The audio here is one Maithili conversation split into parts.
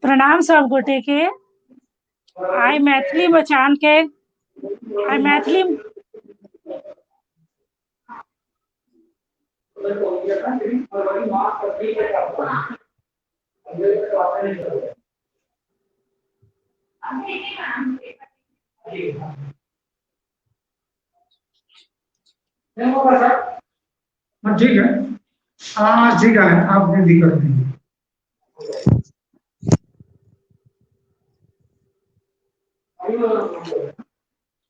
प्रणाम सब गोटे के। आइ मैथिली मचान के आइ मैथिली हाँ ठीक है, हाँ ठीक है, आप कोई दिक्कत नहीं।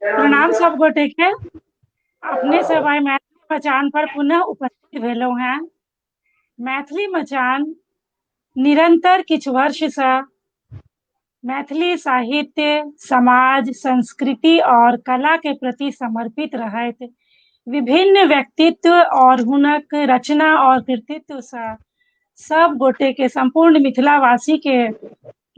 प्रणाम सब गोटे के। अपने सब आइ मैथिली मचान पर पुनः उपस्थित भेलहुँ हैं। मैथिली मचान निरंतर किछु वर्षसँ मैथिली साहित्य, समाज, संस्कृति और कला के प्रति समर्पित रहैत विभिन्न व्यक्तित्व और हुनक रचना और कृतित्व सँ सब गोटे के संपूर्ण मिथिलावासी के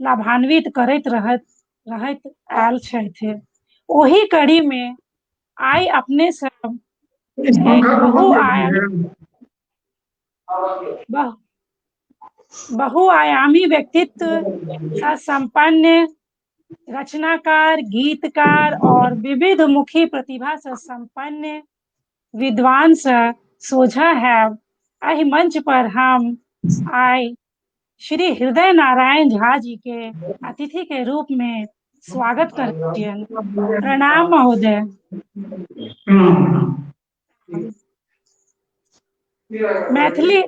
लाभान्वित करैत रहत रहैत आयल छथि। ओही कड़ी में आइ अपने सब इस एक पंखा को बंद कर बहुआयामी दीजिएगा। बहु बहुआयामी व्यक्तित्व सँ संपन्न रचनाकार, गीतकार और विविध मुखी प्रतिभा सँ संपन्न विद्वान सँ सोझा हैब। एहि मंच पर हम आइ श्री हृदय नारायण झा जी के अतिथि के रूप में स्वागत करैत छियनि। प्रणाम महोदय। प्रणाम। मैथिली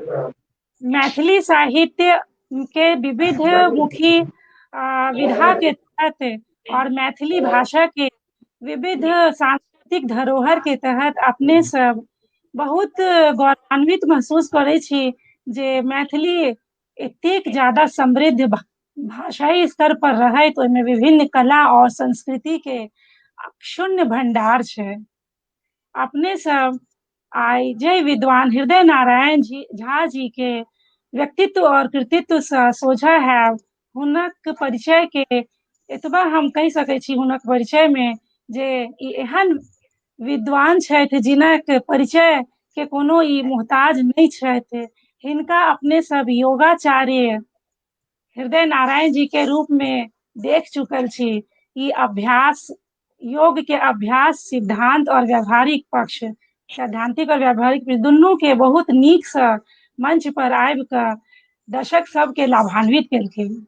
मैथिली साहित्य के विविध मुखी विधा के तहत और मैथिली भाषा के विविध सांस्कृतिक धरोहर के तहत अपने सब बहुत गौरवान्वित महसूस करै छी जे मैथिली एतेक ज्यादा समृद्ध भाषाई स्तर पर रहैत ओहिमे विभिन्न कला और संस्कृति के अक्षुण्य भंडार छै। अपने सब आइ जय विद्वान हृदय नारायण जी झा जी के व्यक्तित्व और कृतित्व सँ सोझा हैब, हुनक परिचय के एतबा हम कहि सकै छी हुनक परिचय मे जे ई एहन विद्वान छथि जिनक परिचय के कोनो ई मोहताज नहि छथि। हिनका अपने सब योगाचार्य हृदय नारायण जी के रूप में देख चुकल छी। ई अभ्यास योग के अभ्यास सिद्धांत और व्यावहारिक पक्ष, सैद्धांतिक और व्यावहारिक दुनू के बहुत नीक सँ मंच पर आबि कऽ दर्शक सबके लाभान्वित केलखिन।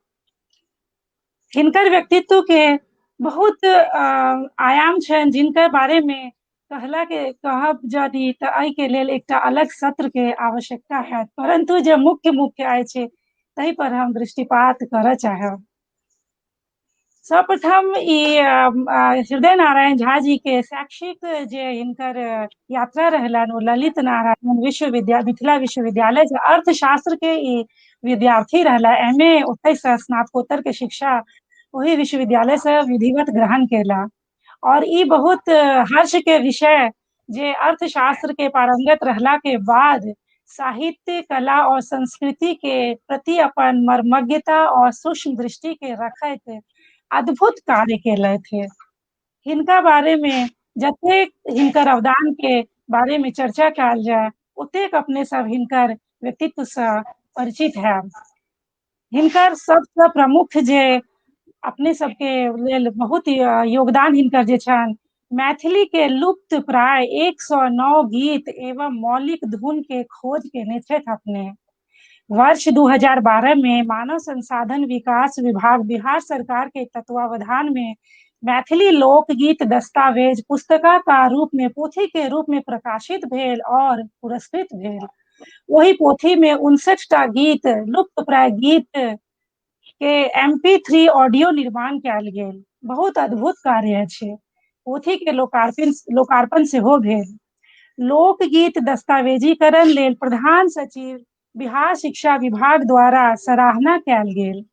हिनकर व्यक्तित्व के बहुत आयाम छनि जिनकर बारे में कहला के कहब यदि तऽ एहि के लेल एकटा अलग सत्र के आवश्यकता हैत, परंतु जे मुख्य मुख्य अछि ताहि पर हम दृष्टिपात करऽ चाहब। सर्वप्रथम ई हृदय नारायण झा जी के शैक्षिक जे हिनकर यात्रा रहलनि ओ ललित नारायण विश्वविद्यालय मिथिला विश्वविद्यालय से अर्थशास्त्र के ई विद्यार्थी रहला। एम ए ओतहि से स्नातकोत्तर के शिक्षा ओहि विश्वविद्यालय से विधिवत ग्रहण केला और ई बहुत हर्ष के विषय जे अर्थशास्त्र के पारंगत रहला के बाद साहित्य, कला और संस्कृति के प्रति अपन मर्मज्ञता और सूक्ष्म दृष्टि के रखैत अद्भुत कार्य केलथि। हिनका बारे में जतेक हिनकर अवदान के बारे में चर्चा कयल जाय ओतेक अपने सब हिनकर व्यक्तित्व सँ परिचित हैब। हिनकर सबसँ प्रमुख जे अपने सबके लेल बहुत योगदान हिनकर जे छनि, मैथिली के लुप्त प्राय 109 गीत एवं मौलिक धुन के खोज केने छथि अपने। वर्ष 2012 में मानव संसाधन विकास विभाग बिहार सरकार के तत्वावधान में मैथिली लोकगीत दस्तावेज पुस्तकाकार रूप में पोथी के रूप में प्रकाशित भेल और पुरस्कृत भेल। ओहि पोथी में 59 टा गीत लुप्त प्राय गीत के MP3 audio निर्माण कयल गेल। बहुत अद्भुत कार्य अछि। पोथी के लोकार्पण लोकार्पण सेहो भेल। लोकगीत दस्तावेजीकरण लेल प्रधान सचिव बिहार शिक्षा विभाग द्वारा सराहना कयल गेल।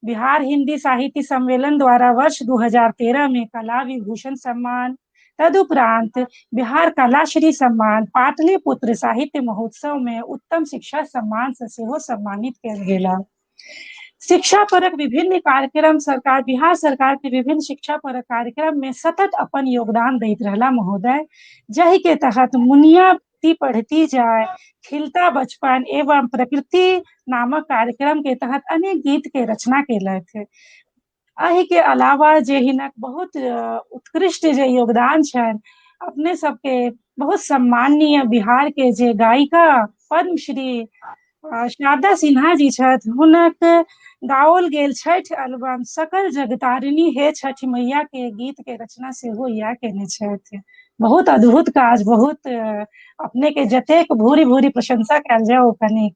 बिहार हिंदी साहित्य सम्मेलन द्वारा वर्ष 2013 में कला विभूषण सम्मान, तदुपरांत बिहार कलाश्री सम्मान, पाटलिपुत्र साहित्य महोत्सव में उत्तम शिक्षा सम्मान से सेहो सम्मानित कयल गेला। शिक्षा परक विभिन्न कार्यक्रम सरकार बिहार सरकार के विभिन्न शिक्षा परक कार्यक्रम में सतत अपन योगदान दैत रहला महोदय, जाहि के तहत मुनिया प्रगति पढ़ती जाए, खिलता बचपन एवं प्रकृति नामक कार्यक्रम के तहत अनेक गीत के रचना केलथि। एहि के अलावा जे हिनक बहुत उत्कृष्ट जे योगदान छनि, अपने सबके बहुत सम्माननीय बिहार के जे गायिका पद्मश्री शारदा सिन्हा जी छथि, हुनक गाओल गेल छठि एल्बम सकल जगतारिणी हे छठि मैया के गीत के रचना सेहो इएह केने छथि। बहुत अद्भुत काज, बहुत अपने के जतेक भूरी भूरी प्रशंसा कयल जाय ओ कनिक।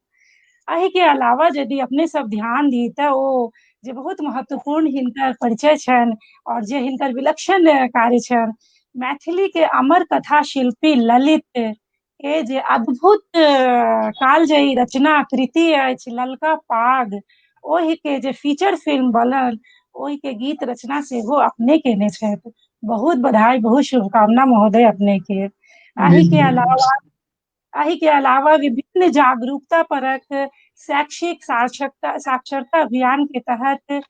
एहि के अलावा यदि अपने सब ध्यान दी तऽ ओ जे बहुत महत्वपूर्ण हिनकर परिचय छनि और जे हिनकर विलक्षण कार्य छनि, मैथिली के अमर कथा शिल्पी ललित के जे अद्भुत कालजयी रचना कृति अछि ललका पाग, ओहि के जे फीचर फिल्म बनल ओहि के गीत रचना सेहो अपने केने छथि। बहुत बधाई, बहुत शुभकामना महोदय अपने के। एहि के अलावा विभिन्न जागरूकता परक शैक्षिक साक्षरता अभियान के तहत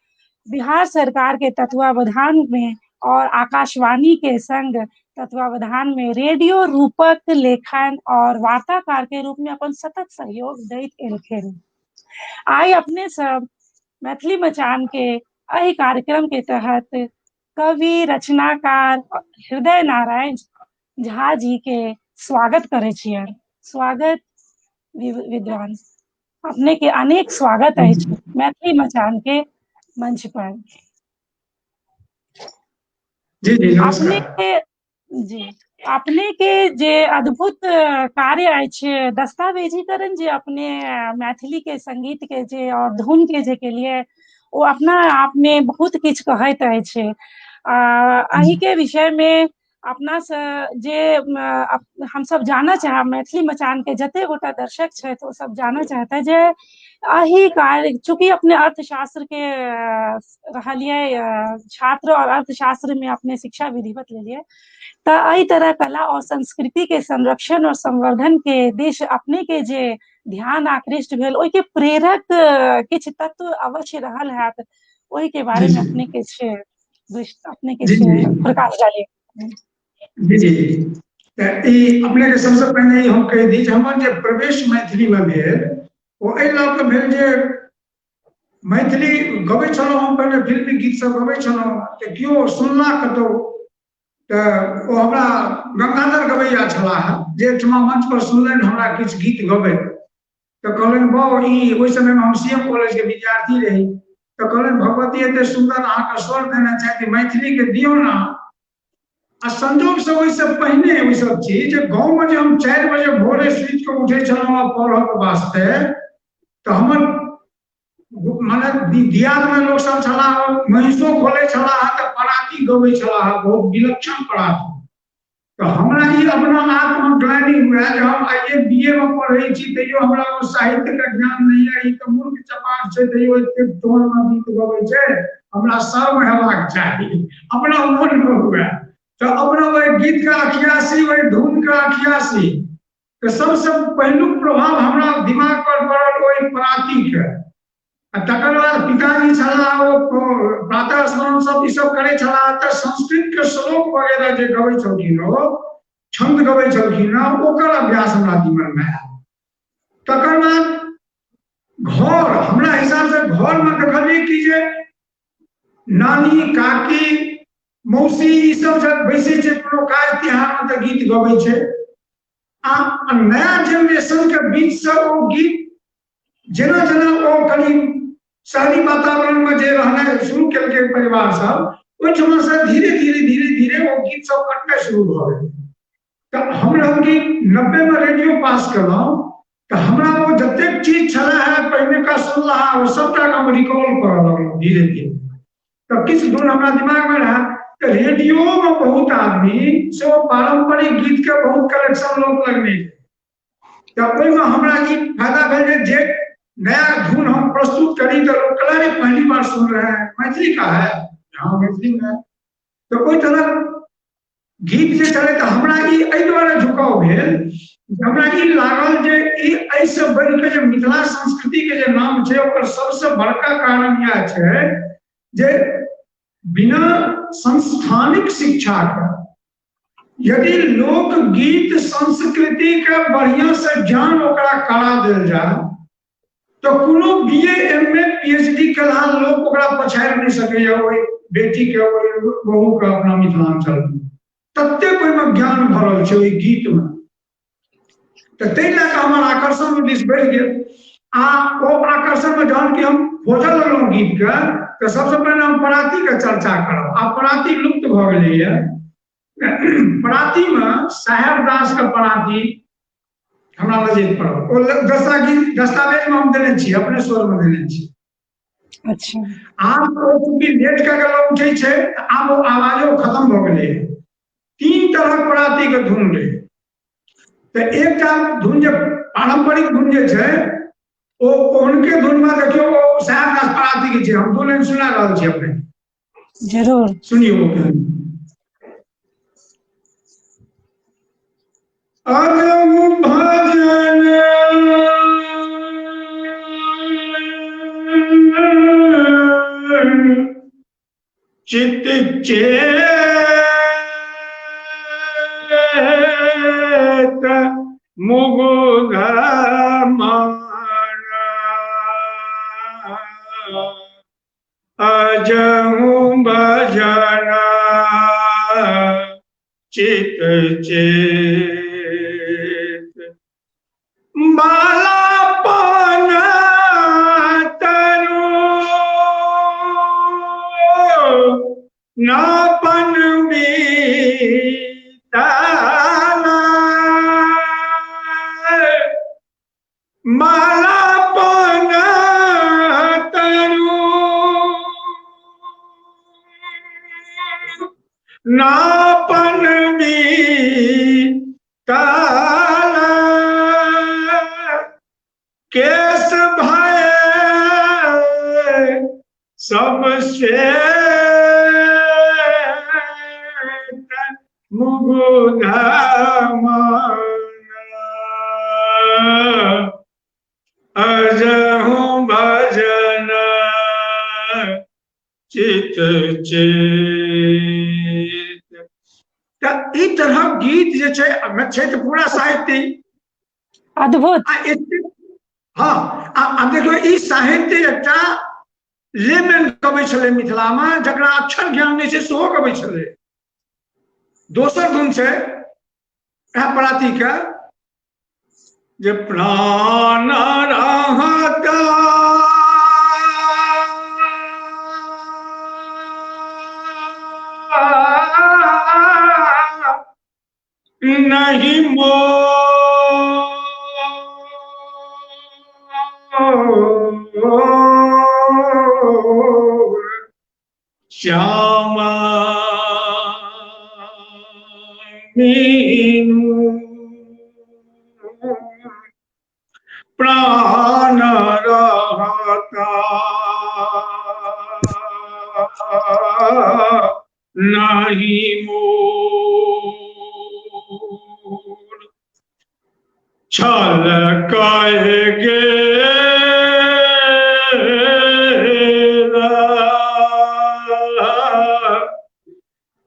बिहार सरकार के तत्वावधान में और आकाशवाणी के संग तत्वावधान में रेडियो रूपक लेखन और वार्ताकार के रूप में अपन सतत सहयोग दैत एलखिन। आइ अपने सब मैथिली मचान के एहि कार्यक्रम के तहत कवि रचनाकार हृदय नारायण झा जी के स्वागत करै छियनि। स्वागत विद्वान, अपने के अनेक स्वागत अछि मैथिली मचान के मंच पर। जी जी, अपने के जी, अपने के जे अद्भुत कार्य अछि दस्तावेजीकरण, जे अपने मैथिली के संगीत के जे और धुन के जे के लिए, ओ अपना आप में बहुत किछु कहैत अछि। एहि के विषय में अपना से जे हमसब जानऽ चाहब, मैथिली मचान के जते गोटा दर्शक छथि ओ सब जानऽ चाहते जे एहि कार्य, चूँकि अपने अर्थशास्त्र के रहलियै छात्र और अर्थशास्त्र में अपने शिक्षा विधिवत लेलियै, तऽ एहि तरह कला और संस्कृति के संरक्षण और संवर्धन के दिश अपने के जे ध्यान आकृष्ट भेल, ओहि के प्रेरक किछु तत्व अवश्य रहल हैत, ओहि के बारे में अपने किछु अपने किछु प्रकाश डालिए। जी जी, तऽ ई अपने के सबसे पहिने हम कहि दी जे हमर जे प्रवेश मैथिली में भेल ओ एहि लऽ कऽ भेल जे मैथिली गबै छलहुँ हम, पहिने फिल्मी गीत सब गबै छलहुँ तऽ केओ सुनला कतहु तऽ ओ हमरा गंगाधर गवैया छलाह जे एकठमा मंच पर सुनलनि हमरा किछु गीत गबैत, तऽ कहलनि बाउ ई, ओहि समयमे हम सी एम कॉलेज के विद्यार्थी रही, तऽ कहलनि भगवती एते सुन्दर अहाँके स्वर देने छथि, मैथिलीके दियौ ने। आ संजोगसँ ओहिसँ पहिने ओहि सब चीज गाँवमे जे हम 4 बजे भोरे सुति कऽ उठै छलहुँ पढ़ऽके वास्ते, तऽ हमर मने दियादमे लोक सब छलाह, महींसो खोलै छलाह तऽ पराती गबै छलाह, बहुत विलक्षण पराती। तऽ हमरा ई अपना आपमे ग्लानि हुए जे हम आइए बी ए मे पढ़ै छी तैयो हमरा ओ साहित्यके ज्ञान नहि यऽ, ई तऽ मूर्ख चपाट छै तैयो एतेक टोनमे गीत गबै छै, हमरा शर्म हेबाक चाही, अपना मोनमे हुए। तऽ अपना ओहि गीतके अखियासी, ओहि धुनके अखियासी, तऽ सबसँ पहिलुक प्रभाव हमरा दिमाग पर पड़ल ओहि परातीके। आ तकर बाद पिताजी छलाह ओ प्रातः स्मरण सब ई सब करै छलाह, तऽ संस्कृत के श्लोक वगैरह जे गबै छलखिन, ओ छंद गबै छलखिन, ओकर अभ्यास हमरा जीवन में आयल। तकर बाद घर, हमरा हिसाब से घर में देखलियै कि जे नानी काकी मौसी ई सब जब बैसै छै कोनो काज तिहार में तऽ गीत गबै छै, आ नया जेनरेशन के बीच से ओ गीत जेना जेना ओ कनि शहरी वातावरण में जे रहनाइ शुरू केलकै परिवार सब, ओहिठमा से धीरे धीरे धीरे धीरे ओ गीत सब कटनाइ शुरू भऽ गेल। तऽ हम रहूँ कि 90 में रेडियो पास केलहुँ, तऽ हमरा ओ जतेक चीज छलै है पहिने का सुनलहा ओ सबटा हम रिकॉल करऽ लगलहुँ धीरे धीरे। तऽ किछु धुन हमरा दिमाग में रहै, तऽ रेडियो में बहुत आदमी से ओ पारंपरिक गीत के बहुत कलेक्शन लोक लगने, तऽ ओहिमे हमरा ई फायदा भेल जे नया धुन हम प्रस्तुत करी तऽ लोक कहला रे पहली बार सुन रहे हैं, मैथिली का है, हाँ मैथिली में है। तऽ ओहि तरह गीत जे छलै तऽ हमरा ई एहि दुआरे झुकाव भेल, हमरा ई लागल जे ई एहिसँ बढ़िकऽ जे मिथिला संस्कृतिके जे नाम छै ओकर सबसँ बड़का कारण इएह छै जे बिना संस्थानिक शिक्षाके यदि लोकगीत संस्कृति के बढ़िया से ज्ञान ओकरा करा देल जाए तो कोनो B A M A P H D केलहा लोक ओकरा पछाड़ि नहि सकैया, ओहि बेटी के ओहि बहू के अपना मिथिलांचल में ततेक ओहिमे ज्ञान भरल छै ओहि गीत में। तऽ ताहि लए कऽ हमर आकर्षण ओहि दिस बढ़ि गेल। आ ओ आकर्षण में जहन कि हम खोजऽ लगलहुँ गीत के, तऽ सबसँ पहिने हम पराती के चर्चा करब। आब पराती लुप्त भऽ गेलैया। पराती में साहेब दास के पराती हमरा नजर पड़ल, ओ दस्तावेज में हम देने छी, अपने स्वर में देने छी। अच्छा। आब ओ चूँकि लेट कऽ के लोक उठै छै, आब ओ आवाजो खत्म भऽ गेलै। तीन तरहक पराती के धुन रहै। तऽ एकटा धुन जे पारंपरिक धुन जे छै ओ हुनके धुन में देखियौ, ओ साहेब दास पराती के छै। हम दू लाइन सुना रहल छी अपने, जरूर सुनियौ। अजहु भजन चित चेत मुगुध मन, अजहु भजन चित चेत बाला पान तरु नापन बीताला, माला पान तरु नापन बीताला, केस भय सबसे मुगुध मन, अजहु भजन चित चेत। तऽ ई तरहक गीत जे छै, छै तऽ पूरा साहित्य अद्भुत। हँ, आ देखियौ ई साहित्य एकटा लेमैन गबै छलै मिथिला में, जकरा अक्षर ज्ञान नहि छै सेहो गबै छलै। दोसर धुन छै इएह पराती के जे प्राण रहता नहीं मोर, श्यामा मीनू प्राण रहता नहीं मोर, छल कह गे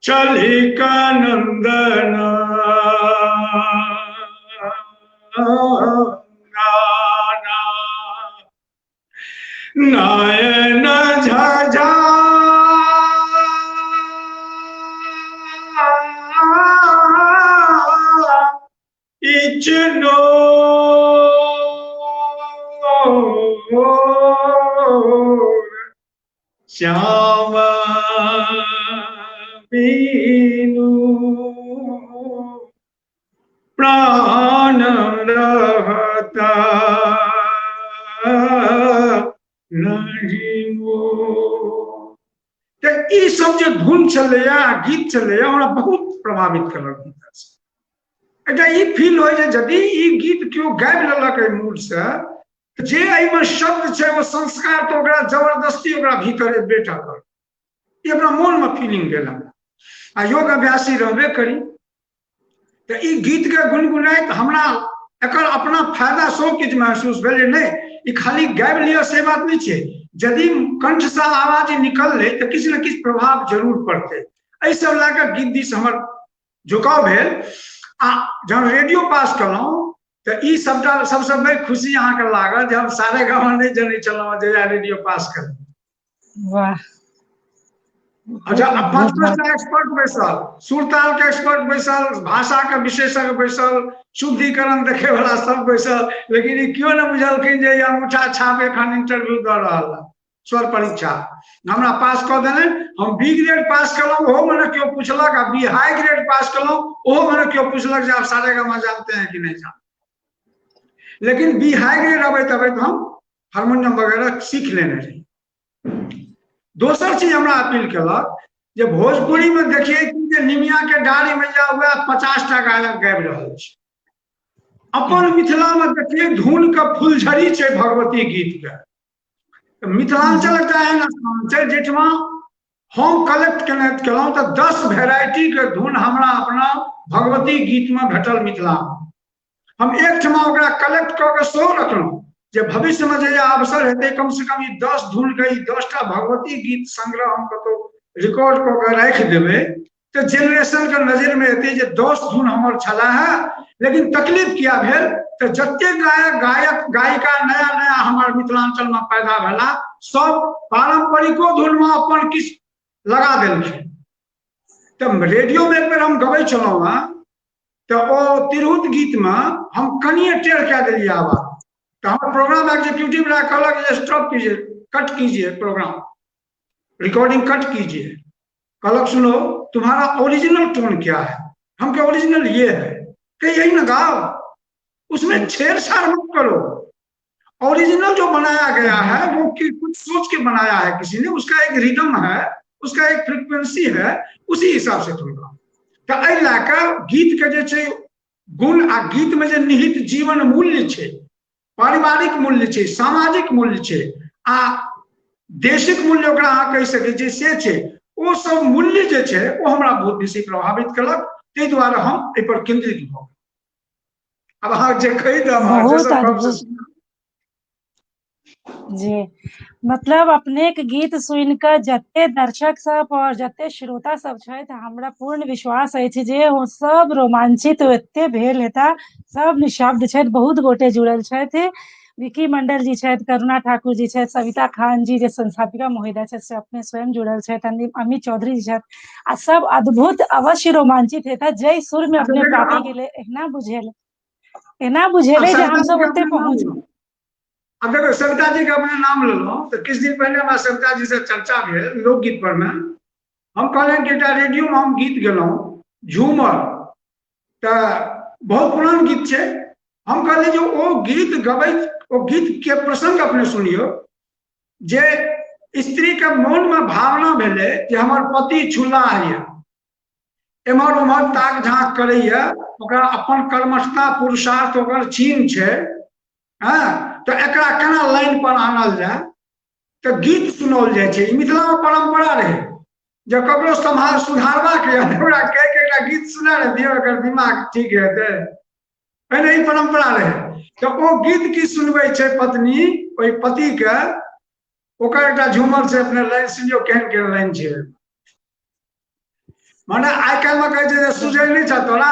चली का नंदन नयन झझा इचनो श्याम बीनू प्राण रहता नहीं मोर। तऽ ई सब जे धुन छलैया गीत छलैया हमरा बहुत प्रभावित केलक गीत से। एकटा ई फील होइ जे यदि ई गीत केओ गाबि लेलक एहि मूल से, जे एहिमे शब्द छै ओ संस्कार तऽ ओकरा जबरदस्ती ओकरा भीतर एबे टा करत। ई अपना मोनमे फीलिंग भेल हमरा। आ योग अभ्यासी रहबे करी तऽ ई गीतके गुनगुनाइत हमरा एकर अपना फायदा सब किछु महसूस भेल जे नहि ई खाली गाबि लिअ से बात नहि छै, यदि कंठसँ आवाज निकललै तऽ किछु ने किछु प्रभाव जरूर पड़तै। एहि सब लए कऽ गीत दिस हमर झुकाव भेल। आ जहन रेडियो पास केलहुँ तऽ ई सबटा सबसँ पैघ खुशी अहाँके लागल जे हम सारेगामा नहि जनै छलहुँ जहिया रेडियो पास केलहुँ। वाह। अच्छा, 5-5टा एक्सपर्ट बैसल, सुरताल के एक्सपर्ट बैसल, भाषा के विशेषज्ञ बैसल, शुद्धिकरण देखे वाला सब बैसल, लेकिन ई केओ नहि बुझलखिन जे ई अंगूठा छाप एखन इंटरव्यू दऽ रहल है, स्वर परीक्षा। हमरा पास कऽ देलनि, हम बी ग्रेड पास केलहुँ, ओहो मे केओ पुछलक, आ बी हाई ग्रेड पास केलहुँ, ओहो मे केओ पुछलक जे आप सारेगामा जानते हैं कि नहीं जानते। लेकिन बी हाई ग्रेड अबैत अबैत हम हारमोनियम वगैरह सीख लेने रही। दोसर चीज हमरा अपील केलक जे भोजपुरी में देखिए कि जे निमिया के डाली में जा वएह 50टा गायक गाबि रहल छै। अपन मिथिला में देखिए धुन के फुलझड़ी छै भगवती गीत के। मिथिलांचल एकटा एहन स्थान छै जाहिठमा हम कलेक्ट केलहुँ तऽ 10 वेराइटी के धुन हमरा अपना भगवती गीत में भेटल मिथिला में। हम एकठमा ओकरा कलेक्ट कऽ के सेहो रखलहुँ जे भविष्य में जहिया अवसर हेतै कम से कम ई 10 धुन के ई 10टा भगवती गीत संग्रह हम कतौ रिकॉर्ड कऽ के राखि देबै तऽ जेनरेशन के नजर में एतै जे 10 धुन हमर छला है। लेकिन तकलीफ किया भेल तऽ जते गायक गायक गायिका नया नया हमर मिथिलांचल में पैदा भेला सब पारंपरिको धुन में अपन किछु लगा देलखिन। तऽ रेडियो में एक बेर हम गबै छलहुँ हेँ तऽ ओ तिरहुत गीत में हम कनिए टेढ़ कए देलियै आवाज, तऽ हमर प्रोग्राम एग्जीक्यूटिव रहा कहलक जे स्टॉप कीजिए, कट कीजिए प्रोग्राम, रिकॉर्डिंग कट कीजिए। कहलक सुनो तुम्हारा ओरिजिनल टोन क्या है? हम क्या ओरिजिनल ये है कि यही ना गाओ, उसमें छेड़छाड़ मत करो। ओरिजिनल जो बनाया गया है वो कि कुछ सोच के बनाया है किसी ने, उसका एक रिदम है, उसका एक फ्रिक्वेंसी है, उसी हिसाब से तुम गाओ। तऽ एहि लए कऽ गीत के जे छै गुण आ गीत में जे निहित जीवन मूल्य छै, पारिवारिक मूल्य छै, सामाजिक मूल्य छै आ देशिक मूल्य ओकरा अहाँ कहि सकै छियै से छै, ओ सब मूल्य जे छै ओ हमरा बहुत बेसी प्रभावित केलक। ताहि दुआरे हम एहि पर केंद्रित भऽ गेलहुँ। आब अहाँ जे कहि देब, अहाँ जे बहुत सब गप अद्भुत। से जी, मतलब अपने के गीत सुनि कऽ जते दर्शक सब और जते श्रोता सब छथि, हमरा पूर्ण विश्वास अछि जे ओ सब रोमांचित एते भेल हेता, सब निःशब्द छथि, बहुत गोटे जुड़ल छथि। विकी मंडल जी छथि, करुणा ठाकुर जी छथि, सविता खान जी जे संस्थापिका महोदया छथि से अपने स्वयं जुड़ल छथि, अमित चौधरी जी छथि, आ सब अद्भुत अवश्य रोमांचित हेता। जै सुर में अपने प्राप्ति गेलै, एना बुझेलै, एना बुझेलै जे हमसब ओते पहुँच। अब देखो सविता जी के अपने नाम लेलहुँ तऽ किछु दिन पहिले हमरा सविता जी से चर्चा भेल लोकगीत पर में। हम कहलियनि कि एकटा रेडियो में हम गीत गेलहुँ झूमर, तऽ बहुत पुरान गीत छै। हम कहलियै जे ओ गीत गबैत, ओ गीत के प्रसंग अपने सुनियौ जे स्त्री के मन में भावना भेलै जे हमर पति छुला है, एम्हर उम्हर ताक झाँक करैया, ओकरा अपन कर्मठता पुरुषार्थ ओकर छीन छै, हँ, तऽ एकरा केना लाइन पर आनल जाय, तऽ गीत सुनाओल जाइ छै। ई मिथिला में परंपरा रहै जे ककरो समाज सुधारबाक यऽ ओकरा कहि के एकटा गीत सुना ने दियौ, एकर दिमाग ठीक हेतै, पहिने ई परंपरा रहै। तऽ ओ गीत की सुनबै छै पत्नी ओहि पति के, ओकर एकटा झूमर छै, अपने लाइन सुनियौ केहन केहन लाइन छै। माने आइ काल्हि में कहै छै जे सुझै नहि छ तोरा,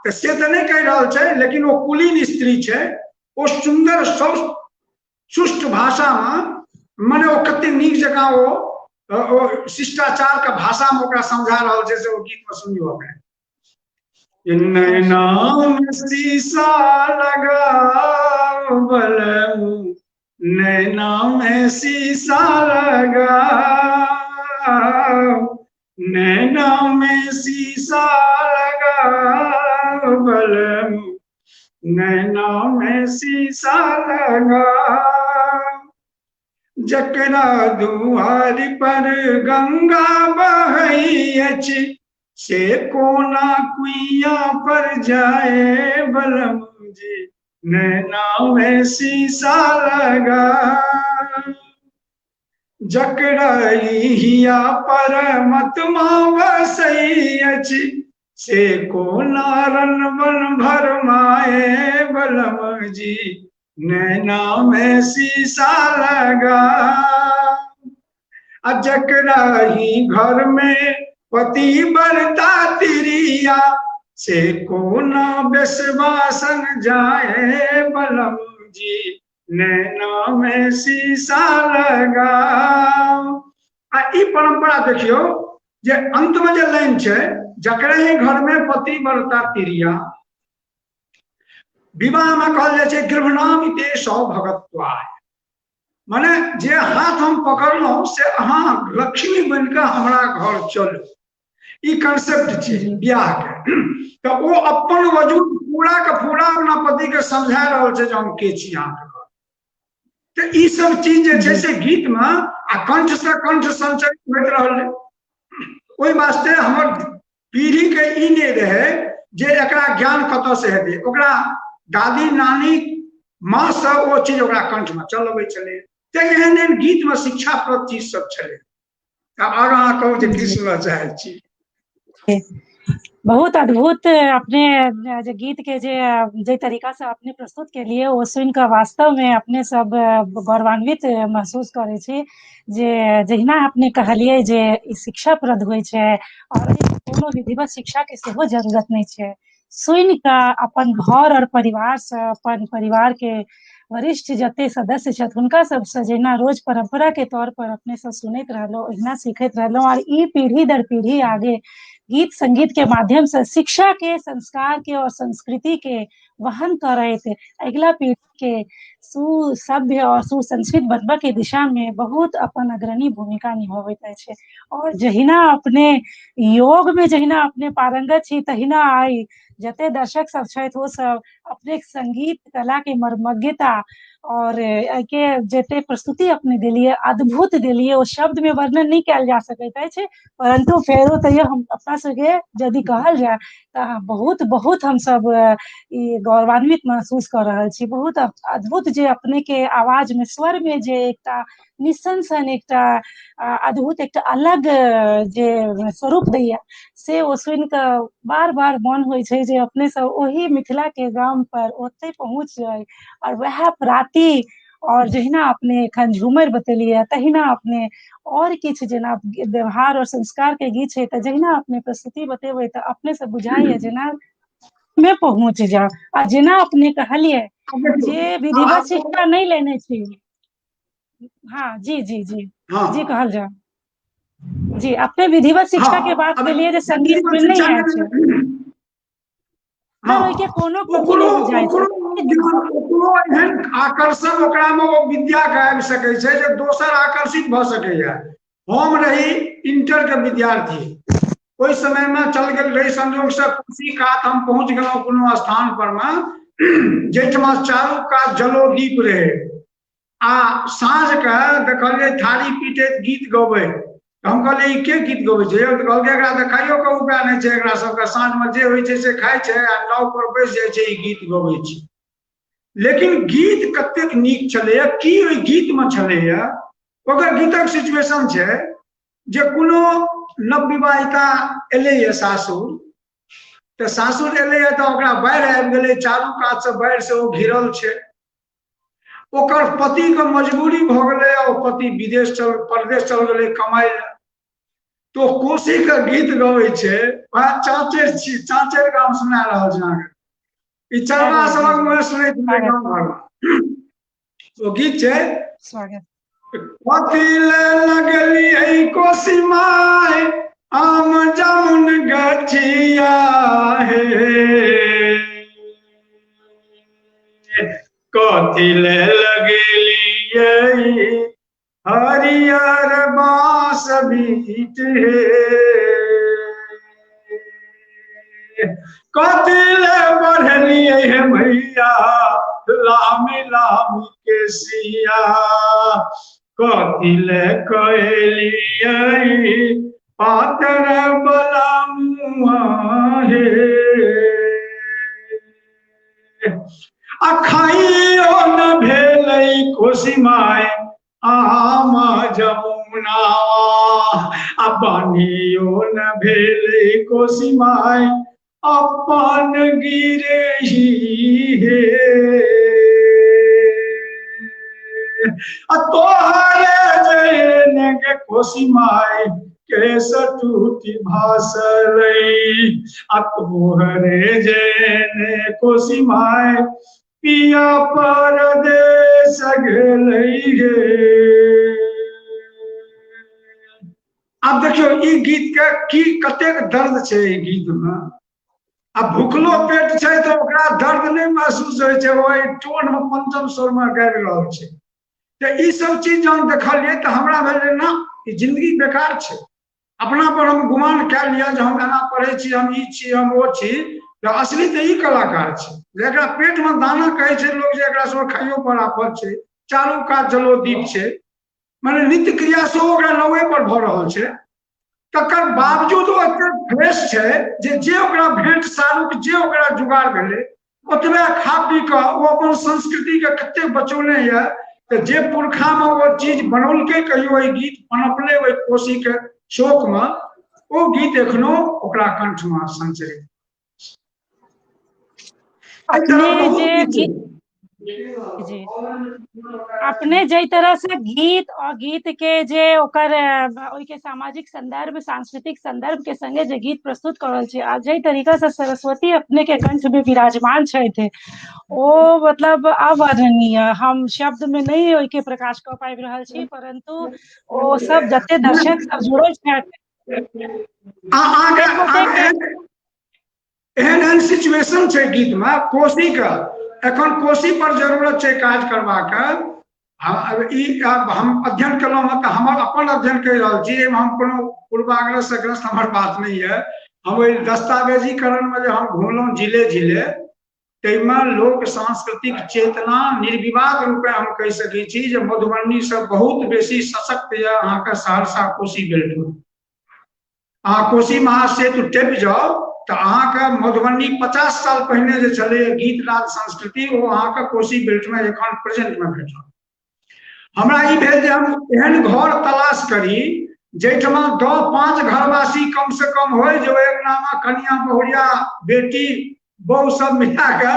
तऽ से तऽ नहि कहि रहल छै, लेकिन ओ कुलीन स्त्री छै, ओ सुन्दर सुष्ठ भाषा में, माने ओ कते नीक जकाँ ओ शिष्टाचार के भाषा में ओकरा समझा रहल छै, से ओ गीत में सुनियौ अपने। नैना में शीशा लगाओ बलमू, नैना में शीशा लगाओ, नैना में शीशा लगाओ बलमू, नैना में शीशा लगाओ। जकरा दुआरि पर गंगा बहै अछि से कोना कुइया पर जाए बलमू जी, नैना में शीशा लगा। जकरा हिया पर मतमा बसै अछि से कोना रन बन भरमाए बलम जी, नैना में शीशा लगा। आ जकरा ही घर में पति बरता तिरिया से कोना बेसवासन जाए बलम जी नैना में शीशा लगाओ। आ ई परंपरा देखियौ जे अंत में जे लाइन छै, जकरे ही घर में पति बरता तिरिया, विवाह में कहल जाइ छै गृहणाम ते सौ भगत्वाय, माने जे हाथ हम पकड़लहुं से अहाँ लक्ष्मी बनके हमरा घर चलू, ई कंसेप्ट छै बियाह के। तऽ ओ अपन वजूद पूरा के पूरा अपना पति के समझा रहल छै जे हम के छी अहाँके घर। तऽ ई सब चीज जे छै से गीत में आ कंठ से कंठ संचरित होइत रहलै। ओहि वास्ते हमर पीढ़ी के ई नहि रहै जे एकरा ज्ञान कतऽ से हेतै, ओकरा दादी नानी माँ से ओ चीज ओकरा कंठ में चल अबै छलै। तऽ एहन एहन गीत में शिक्षाप्रद चीज सब छलै। आब आगाँ अहाँ कहू जे की सुनऽ चाहै छी। बहुत अद्भुत अपने जे गीत के जे जे तरीका से अपने प्रस्तुत के लिए ओ सुनि कऽ वास्तव में अपने सब गौरवान्वित महसूस करै छी जे जहिना अपने कहलियै जे ई शिक्षाप्रद होइ छै और कोनो विधिवत शिक्षा के सेहो जरूरत नहि छै, सुनि कऽ अपन घर और परिवार से अपन परिवार के वरिष्ठ जते सदस्य छथि हुनका सबसँ जहिना रोज परंपरा के तौर पर अपने सब सुनैत रहलहुँ ओहिना सीखैत रहलहुँ और ई पीढ़ी दर पीढ़ी आगे गीत संगीत के माध्यम से शिक्षा के, संस्कार के और संस्कृति के वहन करैत अगिला पीढ़ी के सुसभ्य और सुसंस्कृत बनबऽ के दिशा में बहुत अपन अग्रणी भूमिका निभाबैत अछि। और जहिना अपने योग में जहिना अपने पारंगत छी तहिना आइ जते दर्शक सब छथि ओ सब अपने संगीत कला के मर्मज्ञता और एहिके जते प्रस्तुति अपने देलियै अद्भुत देलियै, ओ शब्द में वर्णन नहि कयल जा सकैत अछि, परंतु फेरो तैयो हम अपना सबके यदि कहल जाय तऽ बहुत बहुत हमसब ई गौरवान्वित महसूस कऽ रहल छी। बहुत अद्भुत जे अपने के आवाज में स्वर में जे एकटा निस्सन एकटा अद्भुत एकटा अलग जे स्वरूप दैया से ओ सुनि कऽ बार बार मन होइ छै जे अपने सब ओही मिथिला के गाम पर ओतै पहुँच जाइ और वएह प्राती और जहिना अपने एखन झूमर बतेलियै तहिना अपने और किछु जेना व्यवहार और संस्कार के गीत छै तऽ जहिना अपने प्रस्तुति बतेबै तऽ अपने सब बुझाइया जेना मे पहुँच जाउ। आ जेना अपने कहलियै जे विधिवत शिक्षा नहि लेने छी, हाँ जी जी जी जी कहल जाउ जी, अपने विधिवत शिक्षा के बात केलियै जे संगीत में नहि आयल छै। ओहिके कोनो ओकरो ओकरो एहन आकर्षण ओकरा में ओ विद्या के आबि सकै छै जे दोसर आकर्षित भऽ सकैया। हम रही इंटर के विद्यार्थी, ओहि समय में चल गेल रही संयोग से कोसी कात हम पहुंच गेलहुँ कोनो स्थान पर में जाहिठमा चारू कात जलोदीप रहे आ साँझ के देखलियै थाली पीटैत गीत गबै। हम कहलियै ई के गीत गबै छै? तऽ कहलकै एकरा तऽ खाइयो के उपाय नहि छै, एकरा सबके साँझ में जे होइ छै से खाइ छै आ नाव पर बैस जाइ छै, ई गीत गबै छै। लेकिन गीत कतेक नीक छलैया, की ओहि गीत में छलैया, ओकर गीतक सिचुएशन छै जे कोनो नवविवाहिता एलैया सासुर, तऽ सासुर एलैया तऽ ओकरा बाढ़ि आबि गेलै, चारू कात से बाढ़ि से ओ घिरल छै, ओकर पति के मजबूरी भऽ गेलै आ ओ पति विदेश चल परदेश चल गेलै कमाइ लए, तो कोसी के गीत गबै छै। वएह चाँचर छी, चाँचर गाम सुना रहल छै अहाँके, ई चरवा सबक मुँहे सुनैत हेबै गाम घरमे। ओ गीत छै कथी ले लगलियै कोसी माय आम जामुन गछिया हे, कथी ले लगलियै हरियर बाँस बीट हे, कथी ले बढ़लियै हे भैया लामी लामी के सिया, कथी ले कैलियै पातर बला मुआ हे, आ खाइयो न भेलै कोसी my आम जमुना, आ बान्हियो न भेलै कोसी my अपन गिरही हे, आ तोहरे जैन गे कोसी my के केस टूटी भासलै, आ तोहरे जेने कोसी my पिया परदेश गेलै गे। आब देखियौ ई गीत के की कतेक दर्द छै ई गीत में। आ भूखलो पेट छै तऽ ओकरा दर्द नहि महसूस होइ छै, ओहि टोन में पंचम स्वर में गाबि रहल छै। तऽ ई सब चीज जहन देखलियै तऽ हमरा भेल जे ना, ई जिंदगी बेकार छै। अपना पर हम गुमान कए लिअ जे हम एना पढ़ै छी, हम ई छी, हम ओ छी, तऽ असली तऽ ई कलाकार छै जेकरा पेट में दाना कहै छै लोग, जे एकरा सब खाइयो पर आफत छै, चारू कात जलोदीप छै, माने नित्य क्रिया सेहो ओकरा नौए पर भऽ रहल छै, तकर बावजूद ओ एते फ्रेश छै जे जे ओकरा भेंट सारूक जे ओकरा जुगाड़ भेलै ओतबे खा पी कऽ ओ अपन संस्कृति के कते बचौने यऽ। तऽ जे पुरखा में ओ चीज बनौलकै, कहियो एहि गीत पनपलै ओहि कोसी के शोक में, ओ गीत एखनो ओकरा कंठ में संचरित। अपने जे गीत जी अपने जाहि तरह से गीत और गीत के जे ओकर ओहिके सामाजिक संदर्भ सांस्कृतिक संदर्भ के संगे जे गीत प्रस्तुत कर रहल छी, आ जाहि तरीका से सरस्वती अपने के कंठ में विराजमान छथि, ओ मतलब अवर्णनीय, हम शब्द में नहीं ओहिके प्रकाश कऽ पाबि रहल छी, परंतु ओ सब जते दर्शक सब जुड़ल छथि, एहन एहन सिचुएशन छै गीत में कोसी के। एखन कोसी पर जरूरत छै काज करबाक। ई हम अध्ययन केलहुँ हँ तऽ हमर अपन अध्ययन कहि रहल छी, एहिमे हम कोनो पूर्वाग्रह से ग्रस्त हमर बात नहि यऽ। हम ओहि दस्तावेजीकरण में जे हम घुमलहुँ जिले जिले, ताहिमे लोक सांस्कृतिक चेतना निर्विवाद रूपे हम कहि सकै छी जे मधुबनी से बहुत बेसी सशक्त यऽ अहाँके सहरसा कोसी बेल्ट में। अहाँ कोसी महासेतु टपि जाउ तऽ अहाँके मधुबनी 50 साल पहिने जे छलै गीत नाद संस्कृति, ओ अहाँके कोसी बेल्ट में एखन प्रेजेंट में भेटल। हमरा ई भेल जे हम एहन घर तलाश करी जाहिठमा 10-5 घरवासी कम से कम होय, जे ओहि अंगनामे कनिया बहुरिया बेटी बहु सब मिला के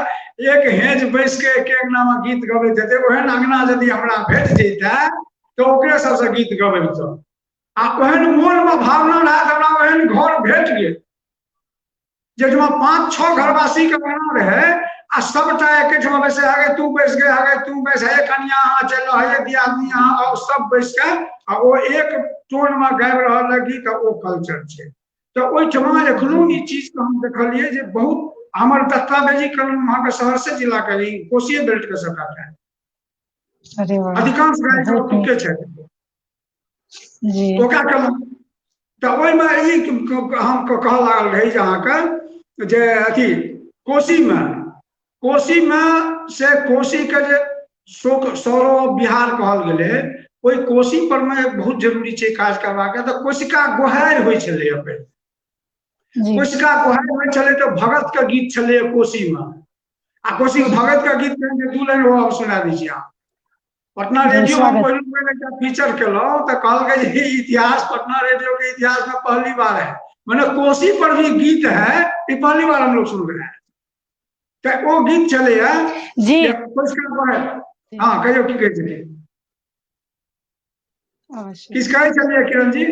एक हेज बैस के एक अंगनामे गीत गबैत हेतै। ओहन अंगना यदि हमरा भेट जैतै तऽ ओकरे सबसँ गीत गबैतहुँ। आ ओहन मोनमे भावना रहै तऽ हमरा ओहन घर भेट गेल जाहिठमा 5-6 घरवासी के अंगना रहै आ सबटा एकेठमा बैसे, आगे तू बैस गे, आगे तू बैस, हे कनिया अहाँ चलि, हे दियादनी अहाँ आओ, सब बैस के आ ओ एक टोन में गाबि रहल है गीत, ओ कल्चर छै। तऽ ओहिठमा एखनो ई चीज के हम देखलियै जे बहुत हमर दस्तावेजीकरण अहाँके सहरसे जिला के ई कोसिये बेल्ट के सबटा छै, अधिकांश गायक ओतुके छथि। ओकरा केलहुँ तऽ ओहिमे ई हम कहऽ लागल रही जे अहाँके जे अथी कोसी में से कोसी के जे शोक सौरव बिहार कहल गेलै, ओहि कोसी पर में बहुत जरूरी छै काज करबाक। तऽ कोशिका गोहारि होइ छलै पहिले, कोशिका गोहारि होइ छलै तऽ भगत के गीत छलै कोसी में। आ कोसी भगत के गीत दू लाइन हम सुना दै छी अहाँ। पटना रेडियो में पहिलुक बेर एकटा फीचर केलहुँ तऽ कहलकै जे इतिहास पटना रेडियो के इतिहास में पहली बार है, माने कोसी पर भी गीत है, ये पहली बार हम लोग सुन रहे हैं। तऽ ओ गीत छलैया जी। हाँ कहियौ की कहै छलियै, किछु कहै छलियै किरण जी?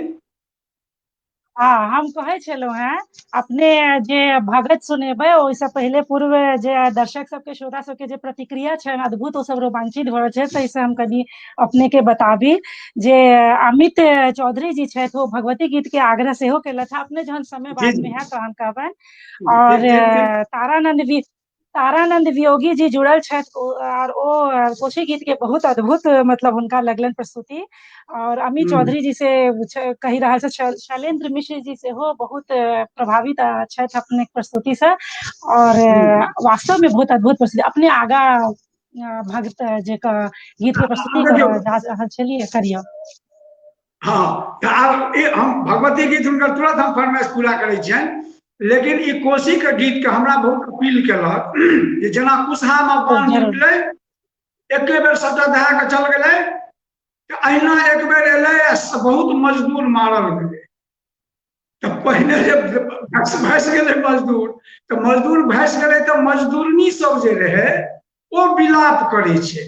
हाँ हम कहै छलहुँ हेँ अपने जे भगत सुनेबै ओहिसँ पहिले पूर्व जे दर्शक सबके श्रोता सबके जे प्रतिक्रिया छनि अद्भुत, ओ सब रोमांचित भऽ रहल छै, ताहिसँ हम कनि अपने के बताबी जे अमित चौधरी जी छथि ओ भगवती गीत के आग्रह सेहो केलथि हँ, अपने जहन समय बाद में है तहन कहबनि। और तारानंद वियोगी जी जुड़ल छथि और ओ कोशी गीत के बहुत अद्भुत मतलब हुनका लगलनि प्रस्तुति। और अमित चौधरी जी से कहि रहल छथि, शैलेंद्र मिश्र जी सेहो बहुत प्रभावित छथि अपने प्रस्तुति से, और वास्तव में बहुत अद्भुत प्रस्तुति। अपने आगा भक्त जे गीत के प्रस्तुति कर रहल छलियै, करियौ। हाँ तऽ आब हम भगवती गीत हुनकर तुरंत हम फरमाइश पूरा करै छियनि, लेकिन ई कोसी के गीत के हमरा बहुत अपील केलक जे जेना कुशहा में बान्ह टूटलै, एके बेर सबटा दहा के चल गेलै, तऽ अहिना एक बेर एलै आ बहुत मजदूर मारल गेलै। तऽ पहिने जे भसि गेलै मजदूर, तऽ मजदूर भसि गेलै तऽ मजदूरनी सब जे रहै ओ विलाप करै छै,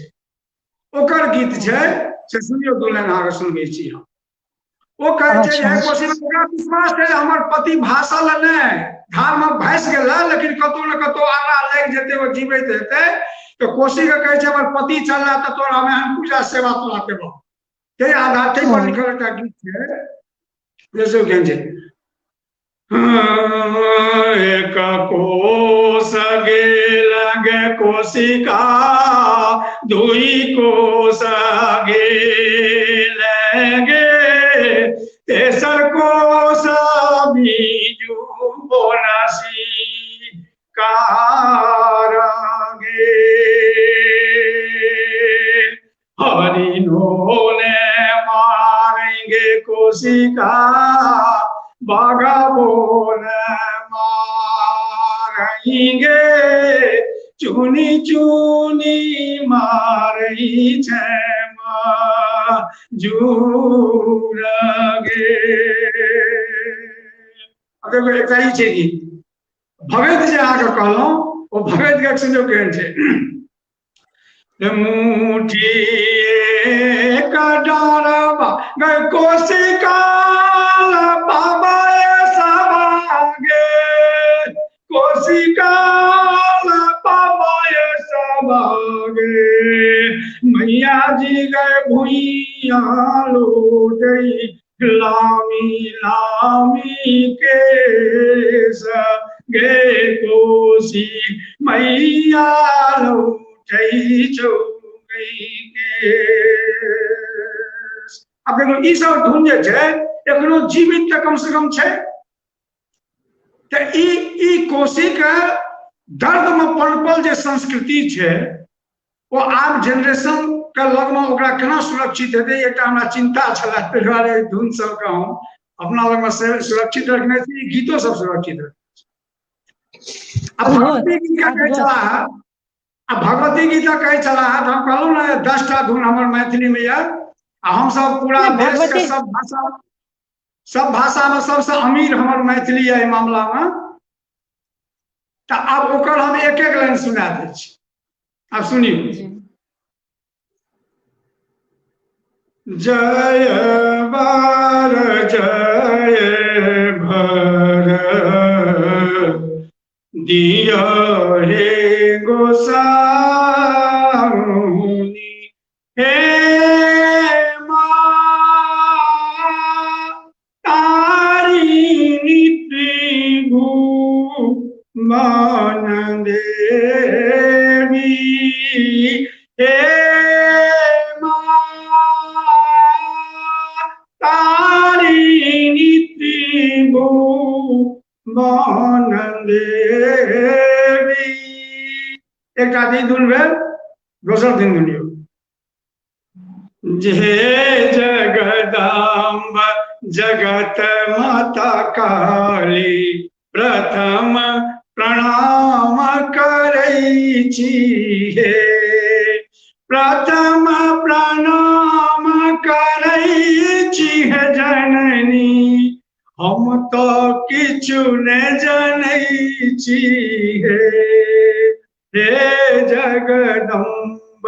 ओकर गीत छै से सुनियौ, दू लाइन अहाँके सुनबै छी हम। ओ कहै छै जे कोसी, ओकरा विश्वास छै हमर पति भाषा लए नहि, धार मे भासि गेला लेकिन कतौ ने कतौ आगा लागि जेतै, ओ जीवैत हेतै। तऽ कोसी के कहै छै हमर पति चलला तऽ तोरा हम एहन पूजा सेवा तोरा देबौ। ताहि आधार ताहि पर लिखल एकटा गीत छै, जैसे केहन छै, एक कोस गेल गे कोशिका, दुई कोस गेल गे, तेसर कोस बीजू बोनसी कार गे, हरिनो ने मारेंगे कोशिका, बाघा मारेंगे, चुनी चुनी मारई छै जूर गे। देखो एकटा ई छै कि भगत जे अहाँके कहलहुँ, ओ भगत के सुनियौ केहन छै। मुठी डारबा गए कोशिका बाबा सभागे, कोशिका बाबा सभागे, मैया जी गए भुइया लूटई लामी लामी केस गे, कोसी मैया लौटई चौगई के। आब देखो ई सब धुन जे छै एखनो जीवित तऽ कम से कम छै। तऽ ई कोसी के दर्द में पनपल जे संस्कृति छै ओ आब जेनरेशन के लगमे ओकरा केना सुरक्षित हेतै, एकटा हमरा चिंता छलै, ताहि दुआरे धुन सबके हम अपना लगमे सुरक्षित रखने छी, गीतो सब सुरक्षित रखने छी। आ भगवती गीत कहै छलाह, आ भगवती गीता कहै छलाह, तऽ हम कहलहुँ ने 10टा धुन हमर मैथिली में यऽ, आ हमसब पूरा देश के सब भाषा में सबसे अमीर हमर मैथिली यऽ एहि मामला में। तऽ आब ओकर हम एक एक लाइन सुना दै छी, आब सुनियौ। जय बार जय भर दिया हे गोसाउनी, हे माँ तारिणी त्रिभुवन देवी, हे माँ तारिणी त्रिभुवन देवी। एकटा दिन धुन भेल, दोसर दिन धुनियौ। जे जगदम्ब जगत माता काली, प्रथम प्रणाम करै छी हे, प्रथम प्रणाम करै छी हे जननी, हम तो किछु ने जनै छी हे, हे जगदम्ब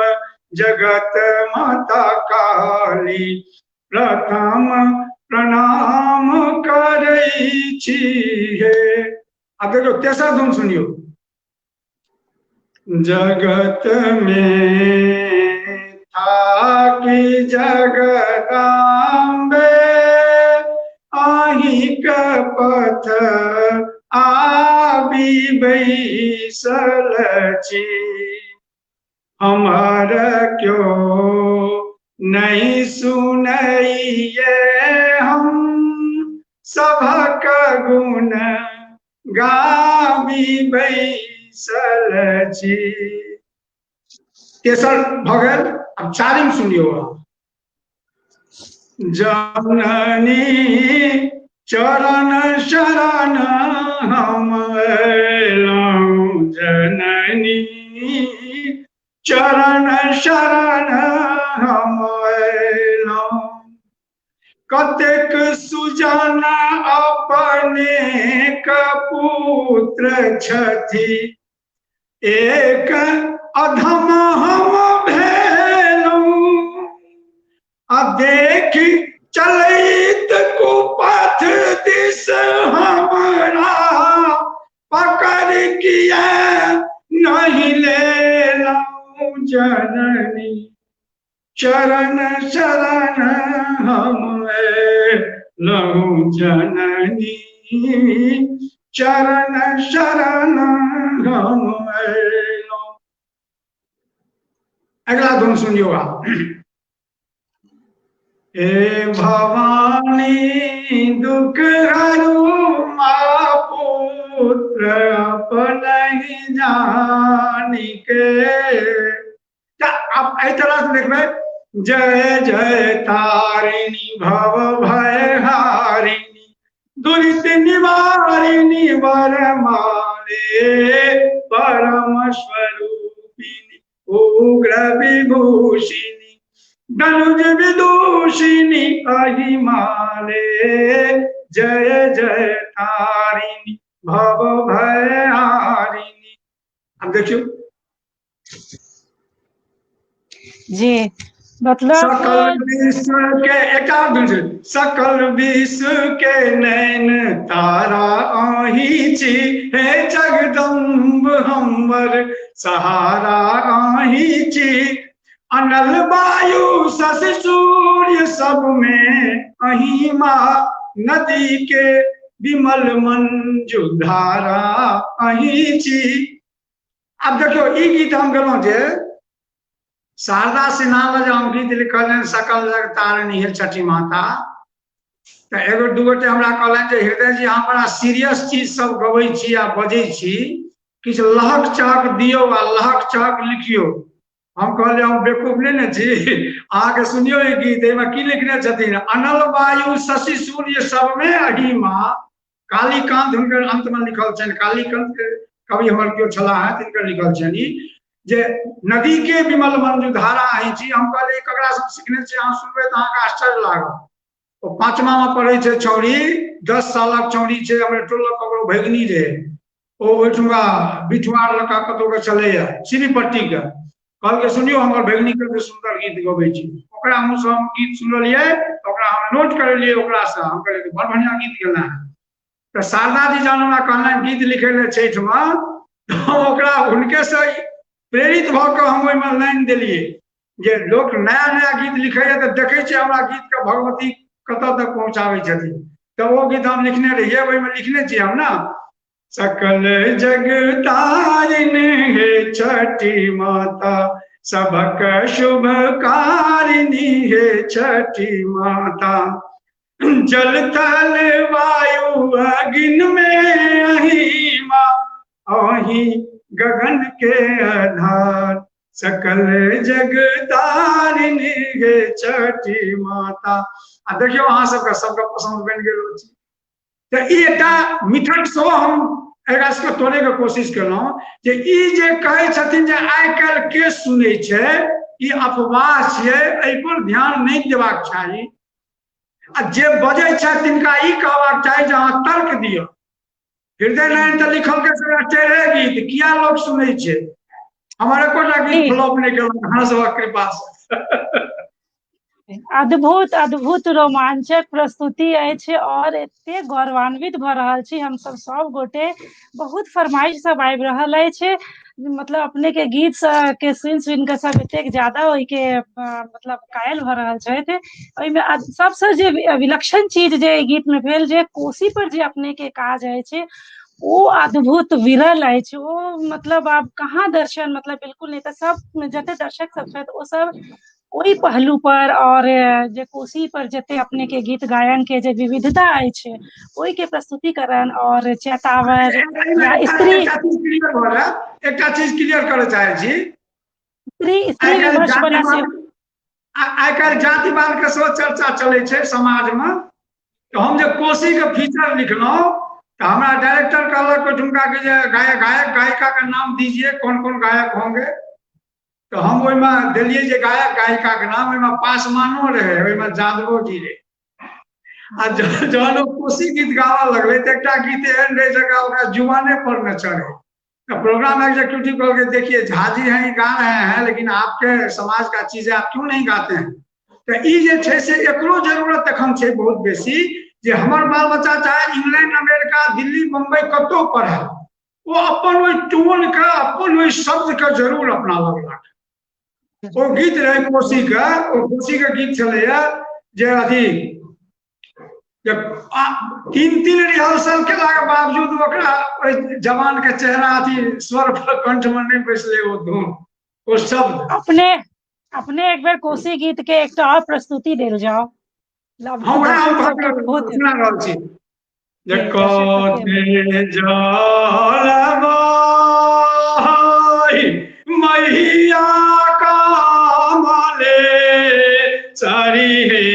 जगत माता काली, प्रथम प्रणाम करै छी हे। आब देखियौ तेसर धुन सुनियौ। जगत में थाकी जगदम्बे, अहीं के पथ आबि बैसल छी, हमर क्यो नहीं सुनैये, हम सभक गुण गाबि बैसल छी। तेसर भऽ गेल, आब चारिम सुनियौ। जननी चरण शरण हम अयलहुँ, जननी चरण शरण हम अयलहुँ, कतेक सुजन अपने कपुत्र छथि, एक अधम हम भेलहुँ, आ देख चलैत चरण शरण हम लहु जननी, चरण शरण हम। अगला धुन सुनियो आप। ए भवानी दुख हरू मा पुत्र अपनहि जानि के। आप एहि तरह से देखबै, जय जय तारिणी भव भय हारिणी दुरित निवारिणी वरमाले परम स्वरूपिणी उग्र विभूषिणी धनुज विदूषिणी अहिमाले जय जय तारिणी भव भय हारिणी। अब देखियो जी, मतलब सकल विश्व के एक सकल विश्व के नैन तारा अहीं छी हे जगदम्ब हमर सहारा अहीं छी, अनल वायु शशि सूर्य सब में अहीं माँ नदी के विमल मंजू धारा अहीं छी। अब देखियो ई गीत हम गेलहुँ जे शारदा सिन्हा लग हम गीत लिखल सकल जग तारिणी हे छठी माता, तऽ एगो दू गोटे हमरा कहलनि जे हृदय जी अहाँ बड़ा सीरियस चीज सब गबै छी आ बजै छी, किछु लहक चहक दियौ आ लहक चहक लिखियौ। हम कहलियै हम बेवकूफ नहि ने छी, अहाँके सुनियौ ई गीत, एहिमे की लिखने छथिन, अनल वायु शशि सूर्य सबमे अहिमा, कालीकांत हुनकर अंतमे लिखल छनि, कालीकांत के कवि हमर केओ छलाह हैं तिनकर लिखल छनि जे नदी के विमल मंजू धारा अहीं छी। हम कहलियै ककरा सब सिखने छी, अहाँ सुनबै तऽ अहाँके आश्चर्य लागत। ओ पाँचमा मे पढ़ै छै छौड़ी, 10 सालक छौड़ी छै, हमर टोलक ककरो भगिनी रहे, ओ ओहिठुनका बिठुआर लऽ कऽ कतहु के छलैया सिरीपट्टी के, कहलकै सुनियौ हमर भगिनी कते सुन्दर गीत गबै छै। ओकरा मुँहसँ हम गीत सुनलियै, ओकरा हम नोट करेलियै ओकरासँ, हम कहलियै बड़ बढ़िआँ गीत गेला हेँ। तऽ शारदा जी जहन हमरा कहलनि गीत लिखै लए छठिमे, तऽ हम ओकरा हुनकेसँ प्रेरित भऽ कऽ हम ओहिमे लाइन देलियै जे लोक नया नया गीत लिखैया तऽ देखै छियै हमरा गीतके भगवती कतऽ तक पहुँचाबै छथिन। तऽ ओ गीत हम लिखने रहियै, ओहिमे लिखने छियै हम ने, सकल जग तारिणी हे छठी माता सबक शुभ कारिणी हे छठी माता, जल थल वायु अग्नि में अहिमा अहि गगन के आधार सकल जग तारिणी हे छठी माता। आ देखियौ अहाँ सबके सबके पसन्द बनि गेल अछि। तऽ ई एकटा मिथक सेहो हम एकरा सबके तोड़ैके कोशिश केलहुँ जे ई जे कहै छथिन जे आइ काल्हि के सुनै छै, ई अफवाह छियै, एहिपर ध्यान नहि देबाक चाही। आ जे बजै छथि तिनका ई कहबाक चाही जे अहाँ तर्क दिअ। हृदय नारायण तऽ लिखल के टेढ़े गीत किया लोक सुनै छै, हमर एकोटा गीत फ्लॉप नहि केलक अहाँ सबक कृपा से। अद्भुत अद्भुत रोमांचक प्रस्तुति अछि और एते गौरवान्वित भऽ रहल छी हमसब सब गोटे। बहुत फरमाइश सब आबि रहल अछि, मतलब अपने के गीत के सुनि सुनि कऽ सब एतेक ज्यादा ओहिके मतलब कायल भऽ रहल छथि। ओहिमे सबसँ जे विलक्षण चीज जे एहि गीत मे भेल जे कोसी पर जे अपने के काज अछि ओ अद्भुत विरल अछि। ओ मतलब आब कहाँ दर्शन, मतलब बिल्कुल नहि। तऽ सब जते दर्शक सब छथि ओ सब ओहि पहलू पर और जे कोसी पर जते अपने के गीत गायन के जे विविधता अछि ओहि के प्रस्तुतिकरण और चैतावर या स्त्री एकटा चीज क्लियर करऽ चाहै छी, स्त्री स्त्री विमर्श वाला से आइ काल्हि जातिवाद के सेहो चर्चा चलै छै समाज मे। तऽ हम जे कोसी के फीचर लिखलहुँ तऽ हमरा डायरेक्टर कहलक ओहिठुनका के जे गायक गायिका के नाम दीजिए, कौन कौन गायक होंगे। तऽ हम ओहिमे देलियै जे गायक गायिका के नाम, ओहिमे पासवानो रहै, ओहिमे जादवो जी रहै। आ जहन ओ कोसी गीत गाबऽ लगलै तऽ एकटा गीत एहन रहै जकरा ओकरा जुबाने पर न चढ़े। तऽ प्रोग्राम एग्जीक्यूटिव कहलकै देखिए झाजी हैं गा रहे हैं लेकिन आपके समाज का चीज है, आप क्यों नहीं गाते हैं। तऽ ई जे छै से एकरो जरूरत एखन छै बहुत बेसी जे हमर बाल बच्चा चाहे इंग्लैंड अमेरिका दिल्ली बम्बई कतहु पढ़े, ओ अपन ओहि टोन के अपन ओहि शब्द के जरूर अपना लग राखे। ओ गीत रहै कोसी के, ओ कोसी के गीत छलैया जे अथी जे तीन तीन रिहर्सल केलाके बावजूद ओकरा ओहि जवान के चेहरा अथी स्वर पर कंठ में नहि बैसलै ओ धुन, ओ शब्द। अपने अपने एक बेर कोसी गीत के एकटा और प्रस्तुति देल जाओ। हम वएह हम सुना रहल छी जे कते जल मैया कमले चरी हे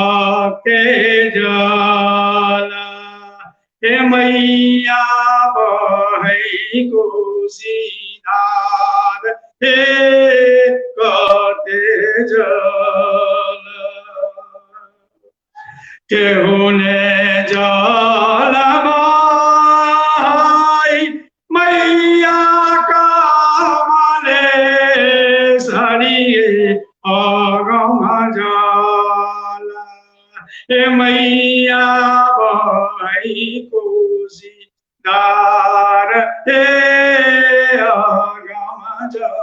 अके जल, हे मैया बहै कोसी धार, हे कते जल, केहुने जल मैया कमले सरिये अगम जल, हे मैया बहै कोसी धार, हे अगम जल,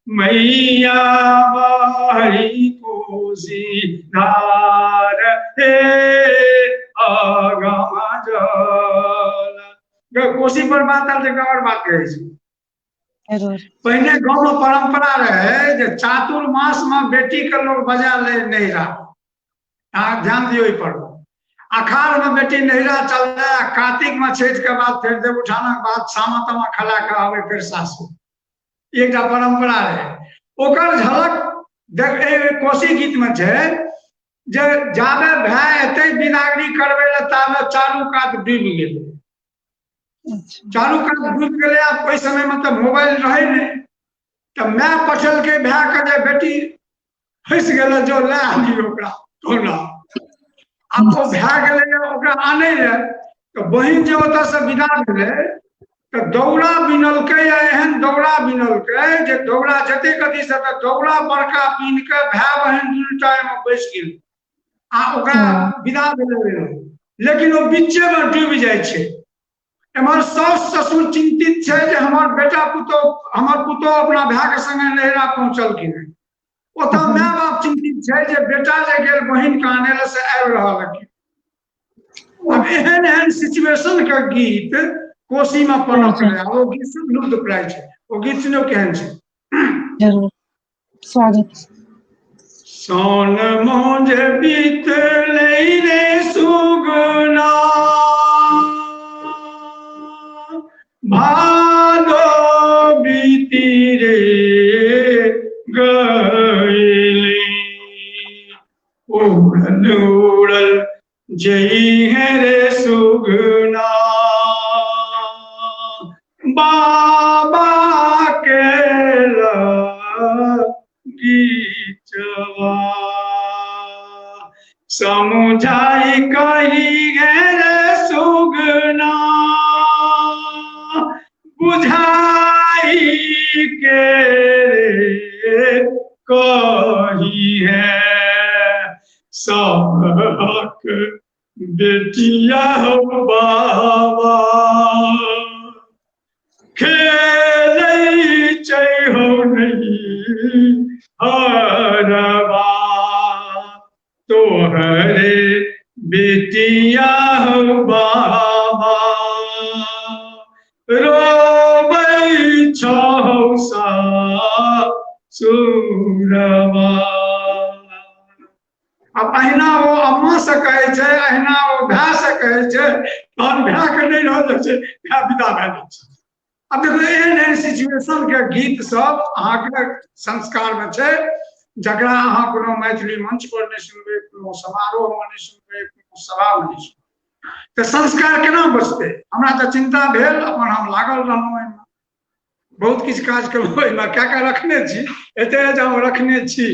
मैया बहै कोसी धार, हे अगम जल। कोसी पर बात आयल तऽ और बात कहै छी। पहिने गाँव में परंपरा रहे जे चातुर्मास में बेटी के लोग बजा ले नैहरा, अहाँ ध्यान दियौ एहि पर। अखाड़ में बेटी नैहरा चल जाए, कार्तिक में छठि के बाद फेर देवउठानक बाद सामा तामा खला के आवे फेर सासु, एकटा परंपरा रहे। ओकर झलक देख कोसी गीत में छै जे जाबे भाय एते बिदागरी करबै लए ताबे चारू कात डूबि गेलै। चारू कात डूबि गेलै। आब ओहि समय में तऽ मोबाइल रहै नहि, तऽ my पठेलकै भाय के जे बेटी फँसि गेलै, जो लए आनी ओकरा कहुना। आब ओ भए गेलै ओकरा आनै लए, तऽ बहिन जे ओतऽ से विदा भेलै तऽ दौरा बिनलकै, एहन दौरा बिनलकै जे दौरा जतेक अथी से तऽ दौरा बड़का बिन के भाय बहिन दुनूटा एहिमे बैस गेल आ ओकरा विदा भेलै। लेकिन ओ बीचे में डूबि जाइ छै। एम्हर साउस ससुर चिंतित छै जे हमर बेटा पुतोह, हमर पुतोह अपना भाय के संगे नैहरा पहुंचल कि नहि। ओतऽ my बाप चिंतित छै जे बेटा जे गेल बहिन के आनै लए से आबि रहल है। आब एहन एहन सिचुएशन के गीत कोसी में पनपलै। ओ गीत सब लुप्त प्राय छै। ओ गीत सुनियौ केहन छै। जरूर, स्वागत। सोन मोज बीतलै रे सुगना, भादो बीती रे गईले, उड़ल उड़ल जई है रे सुगना, बाबा के लगीचवा, समुझाई कही रे सुगना, बुझाई के रे कही है, सबहक बेटिया हो बाबा, खेलै छै हो नहीं हरबा, तोहरे बेटिया हो बाबा, रोबै छौ सुरबा। आब अहिना ओ अम्मा से कहै छै, अहिना ओ भाय से कहै छै, तहन भाय के नहि रहल छै, भाय विदा भए जाइ छै। आब देखो एहन एहन सिचुएशन के गीत सब अहाँके संस्कार में छै, जकरा अहाँ कोनो मैथिली मंच पर नहि सुनबै, कोनो समारोह में नहि सुनबै, कोनो सभा में नहि सुनबै, तऽ संस्कार केना बचतै? हमरा तऽ चिंता भेल, अपन हम लागल रहलहुँ एहिमे, बहुत किछु काज केलहुँ एहिमे, कए कऽ रखने छी, एते जे हम रखने छी।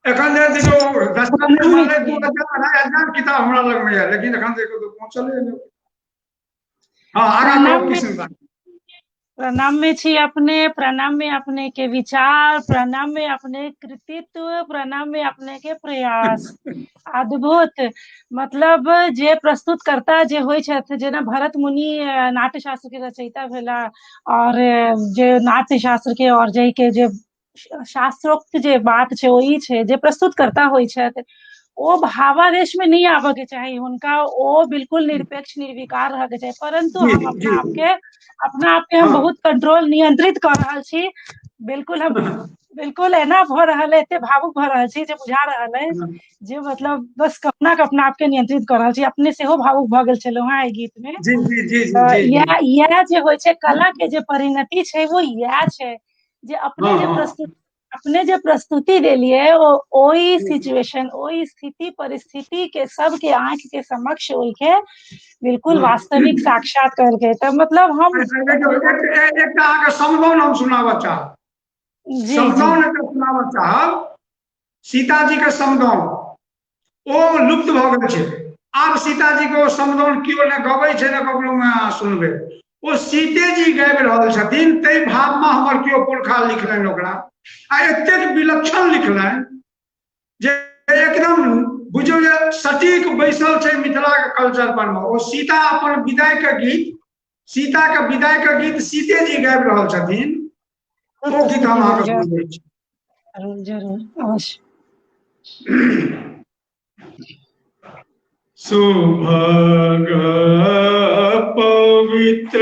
एखन धरि देखियौ दस्तावेज 2000 2500 किताब हमरा लगमे यऽ, लेकिन एखन धरि कतहु पहुँचले नहि। हाँ, आगाँ कहू। प्रणम्य छी अपने, प्रणम्य अपने के विचार, प्रणम्य अपने कृतित्व, प्रणम्य अपने के प्रयास। अद्भुत। मतलब जे प्रस्तुत करता जे होइ छथि, जेना भरत मुनि नाट्य शास्त्र के रचयिता भेला, और जे नाट्य शास्त्र के और जाहि के जे शास्त्रोक्त जे बात छै ओ ई छै जे प्रस्तुत करता होइ छथि, ओ भावावेश में नहीं आबऽ के चाही हुनका, ओ बिल्कुल निरपेक्ष निर्विकार रह के चाही। परंतु हम अपना आपके हम बहुत कंट्रोल नियंत्रित कऽ रहल छी। बिल्कुल हम बिल्कुल एना भऽ रहल है, एते भावुक भऽ रहल छी जे बुझा रहल है जे मतलब बस कहुना के अपना आपके नियंत्रित कऽ रहल छी। अपने सेहो भावुक भऽ गेल छलहुँ हेँ एहि गीत में। जी जी जी जी जी इएह इएह जे होइ छै, कला के जे परिणति छै वो इएह छै जे अपने जे प्रस्तुत अपने जे प्रस्तुति देलियै, ओ ओहि सिचुएशन, ओहि स्थिति परिस्थिति के सबके आँखि के समक्ष ओहिके बिल्कुल वास्तविक साक्षात करके, तऽ मतलब हम एकटा अहाँके समदाउन हम सुनाबऽ चाहब। समदाउन एकटा सुनाबऽ चाहब, सीताजी के समदाउन। ओ लुप्त भऽ गेल छै आब। सीताजी के ओ समदाउन केओ नहि गबै छै, ने ककरो मे अहाँ सुनबै। ओ सीते जी गाबि रहल छथिन, ताहि भावमे हमर केओ पुरखा लिखलनि ओकरा, आ एतेक विलक्षण लिखलनि जे एकदम बुझियौ जे सटीक बैसल छै मिथिलाके कल्चर पर मे। ओ सीता अपन विदाई के गीत, सीता के विदाई के गीत सीते जी गाबि रहल छथिन। ओ गीत हम अहाँके सुनबै छी। जरूर जरूर, अवश्य। सुभग पवित्र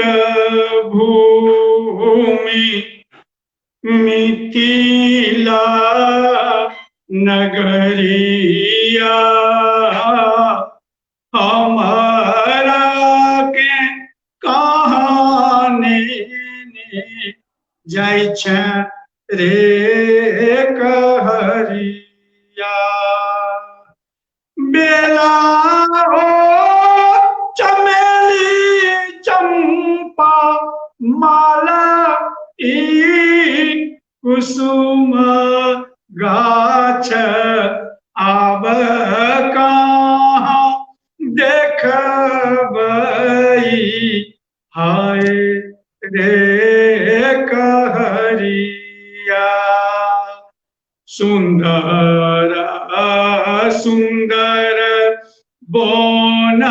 भूमि मिथिला नगरिया, हमारा के कहाँ नेने जाइ छै रे कहरिया? बेला हो चमेली चंपा माला ई कुसुम गाछ, आब कहाँ देखबै हाय रे कहरिया? सुंदर सुंदर बोन,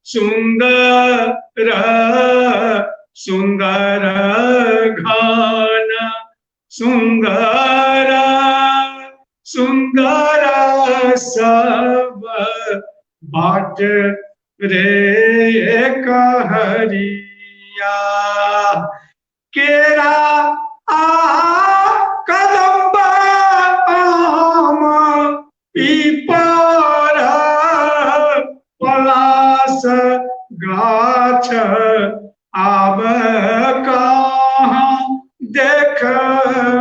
सुंदर सुंदर घन, सुंदर सुंदर सब बाट रे कहरिया। केरा आ कदम्ब आम पीपर पलास गाछ, आब कहाँ देखबै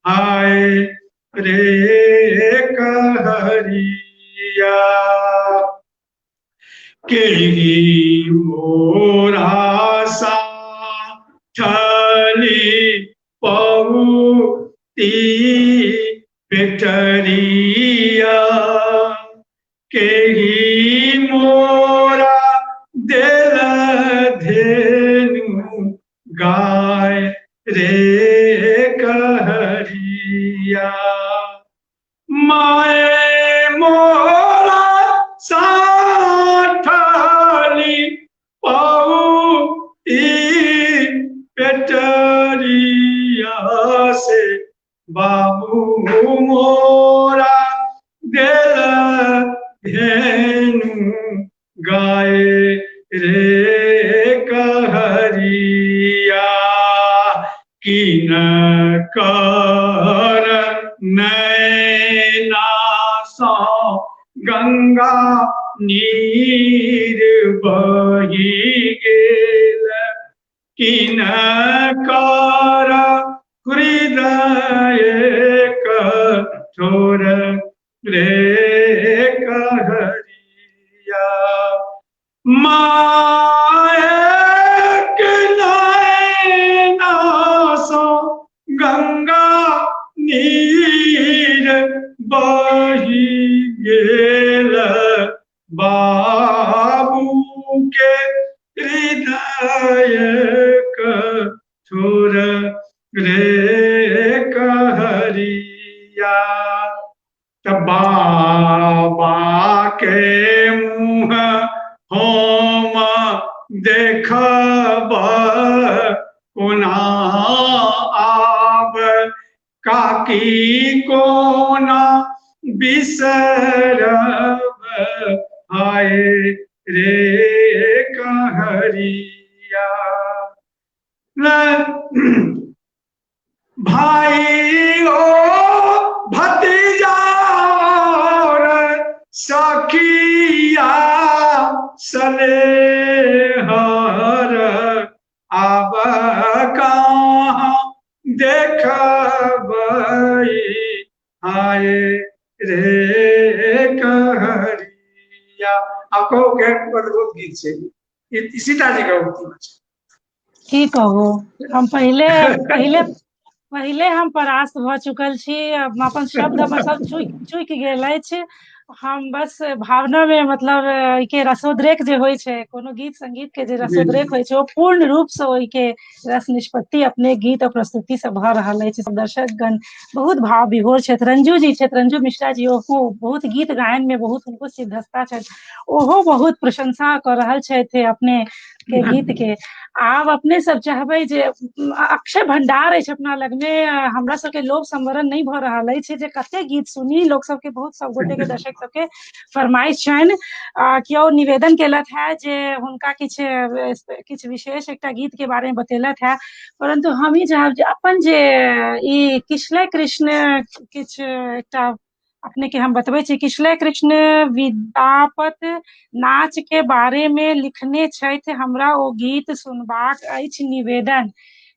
हाय रे कहरिया? केही मोरा सा ठली पौती पेटरिया, केही मोरा देल धेनु गाय रे कहरिया? माए मोरा साठली पौती पेटरिया से बाबू मोरा देल धेनु गाय रे कहरिया? किन कर नैना सँ गंगा नीर बही गेल, किन कर हृदय कठोर रे कहरिया? मायक नैना सँ गंगा नीर बही गेल, बाबू के हृदय बाबा के मुँह हम देखब कोना आब, काकी कोना बिसरब हाय रे कहरिया। भाई ओ भतीजा सखिया सलेहर आब कहाँ देखबै हाय रे कहरिया। आब कहू केहन अद्भुत गीत छै, ई सीताजी के उक्ति में छै। की कहू, हम पहिले पहिले पहिले हम परास्त भऽ चुकल छी, अपन शब्द हमर सब चूकि चूकि गेल अछि। हम बस भावना मे मतलब के रसोद्रेक जे होइ छै, कोनो गीत संगीत के जे रसोद्रेक होइ छै, ओ पूर्ण रूप से ओहिके रस निष्पत्ति अपने गीत और प्रस्तुति से भऽ रहल अछि। सब दर्शकगण बहुत भाव विभोर छथि। रंजू जी छथि, रंजू मिश्रा जी, ओहो बहुत गीत गायन में बहुत हुनको सिद्धस्ता छथि, ओहो बहुत प्रशंसा कऽ रहल छथि अपने के गीत के। आब अपने सब चाहबै जे अक्षय भंडार अछि अपना लगमे, हमरा सबके लोभ संवरण नहि भऽ रहल अछि जे कते गीत सुनी। लोक सबके बहुत सब गोटे के दर्शक सबके फरमाइश छनि। केओ निवेदन केलथि है जे हुनका किछु किछु विशेष एकटा गीत के बारे में बतेलथि है, परंतु हम ही चाहब जे अपन जे ई किशलय कृष्ण किछु एकटा अपने के हम बतबै छी। किशलय कृष्ण विदापत नाच के बारे में लिखने छथि, हमरा ओ गीत सुनबाक अछि निवेदन।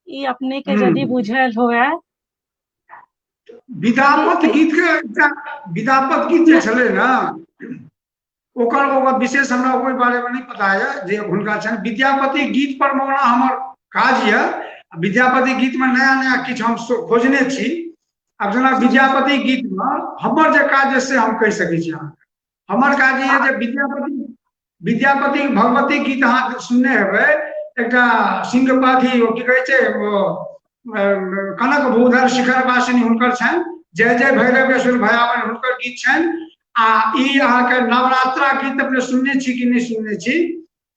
ई अपने के यदि बुझल हुए। विदापत गीत के एकटा विदापत गीत जे छलै ने, ओकर ओकर विशेष हमरा ओहि बारे में नहीं पता है जे हुनका छनि। विद्यापति गीत पर ओना हमर काज यऽ, विद्यापति गीत में नया नया किछु हम खोजने छी। आब जेना विद्यापति गीत में हमर जे काज से हम कहि सकै छी अहाँके, हमर काज यऽ जे विद्यापति विद्यापति भगवती गीत अहाँ सुनने हेबै, एकटा सिंहपाथी ओ की कहै छै ओ कनक भूधर शिखर वासिनी हुनकर छनि, जय जय भैरव असुर भयावन हुनकर गीत छनि। आ ई अहाँके नवरात्रा गीत अपने सुनने छी कि नहि सुनने छी,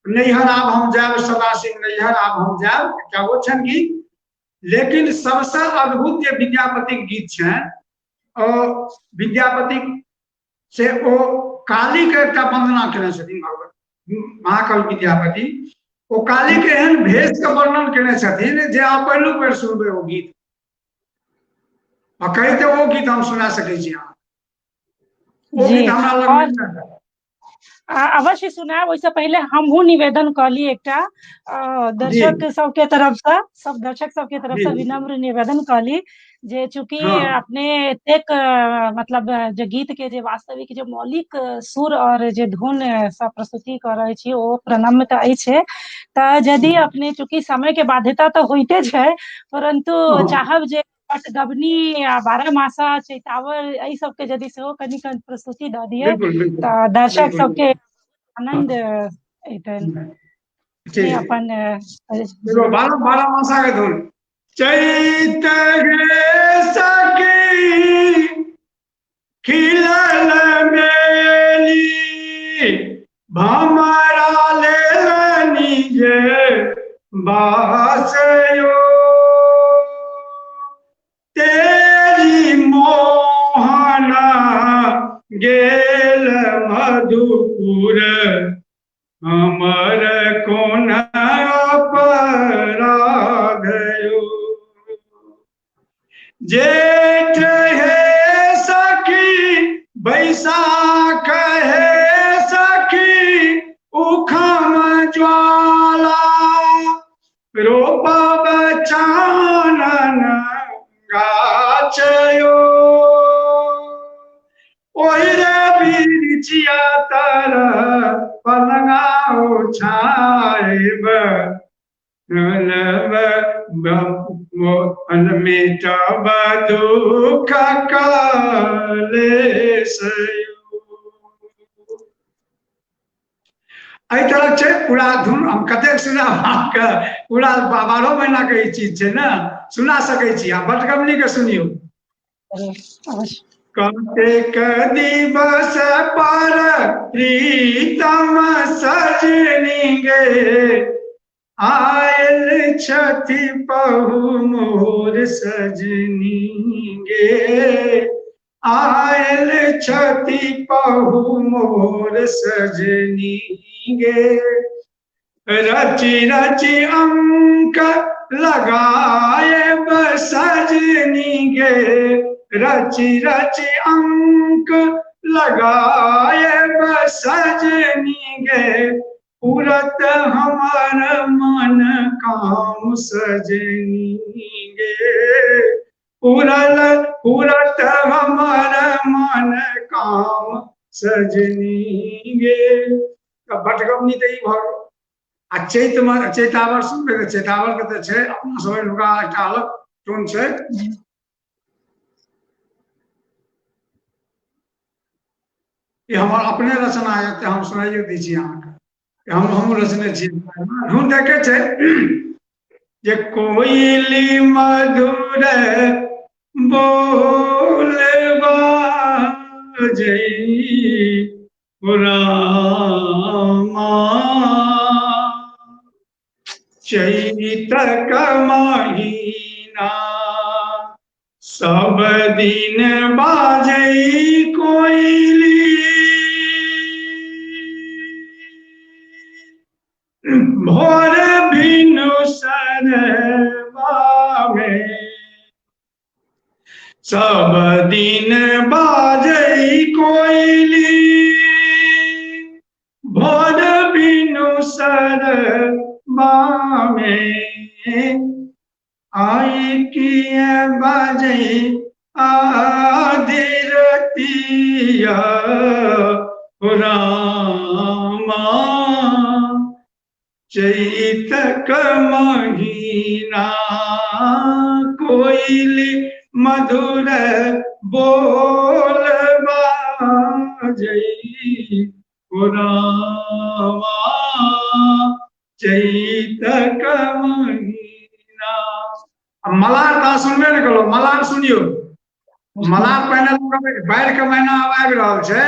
नैहर आब हम जायब सदा सिंह नैहर आब हम जायब, एकटा ओ छनि गीत। लेकिन सबसँ अद्भुत जे विद्यापतिक गीत छनि ओ विद्यापतिक से ओ काली के एकटा वंदना केने छथिन भगवत महाकवि विद्यापति। ओ काली के एहन भेष के वर्णन केने छथिन जे अहाँ पहिलुक बेर सुनबै ओ गीत, आ कहिते ओ गीत हम सुना सकै छी अहाँ, ओ गीत हमरा लग नहि। अवश्य सुनायब। ओहिसँ पहिले हमहूँ निवेदन कऽ ली एकटा दर्शक सबके तरफसँ, सब दर्शक सबके तरफसँ विनम्र निवेदन कऽ ली जे चूँकि अपने एतेक मतलब जे गीत के जे वास्तविक जे मौलिक सुर और जे धुन सब प्रस्तुति कऽ रहल छी ओ प्रणम्य तऽ अछि, तऽ यदि अपने चूँकि समय के बाध्यता तऽ होइते छै, परंतु चाहब जे पटगबनी आ बारहमासा चैतावर एहि सबके यदि सेहो कनि कनि प्रस्तुति दऽ दिअ तऽ दर्शक सबके आनंद एतनि। अपन बारहमासा के धुन चैत गे सखी खिलल मेली भमरा लेलनि जे बासयो तेरी मोहना गेल मधुपुर हमर कोन अपराध जेठ हे सखी बैसाख हे सखी उखम ज्वाला रोपब चानन गाछयो ओहि रे बिरछिया तर पलंगा ओछाएब मिटब दुख कलेश। एहि तरह छै पूरा धुन। हम कतेक सुनाब अहाँके, पूरा 12 महीना के ई चीज छै ने, सुना सकै छी। आ बटगमनी के सुनियौ। कतेक दिवस पर प्रीतम सजनी गे, आयल छथि पहु मोर सजनी गे, आयल छथि पहु मोर सजनी गे। रचि रचि अंक लगाए सजनी गे, रचि रचि अंक लगाए सजनी गे, पुरत हमर मन काम सजनी गे, पुरल पुरत हमर मन काम सजनी गे। बटगमनी तऽ ई भऽ गेल। आ चैतमे चैतावर सुनबै तऽ चैतावरके तऽ छै अपना सब एहिठुमका एकटा अलग टोन छै। ई हमर अपने रचना यऽ तऽ हम सुनाइयो दै छी अहाँके, हम रचने छी। धुन देखे छै जे कोयली मधुर बोल बाजै रामा, चैतक महीना सब दिन बाजै कोयली, भोर भिनु सरवा में सब दिन बाजै कोयली, भोर बिनु सरवा में आई किए बाजै आधि रतिया रामा, चैतक महीना कोयली मधुर बोल बाजै रामा, चैतक महीना। मलार तऽ सुनबे ने केलहुँ, मलार सुनियौ। मलार पहिने बाढ़ि के महीना आब आबि रहल छै,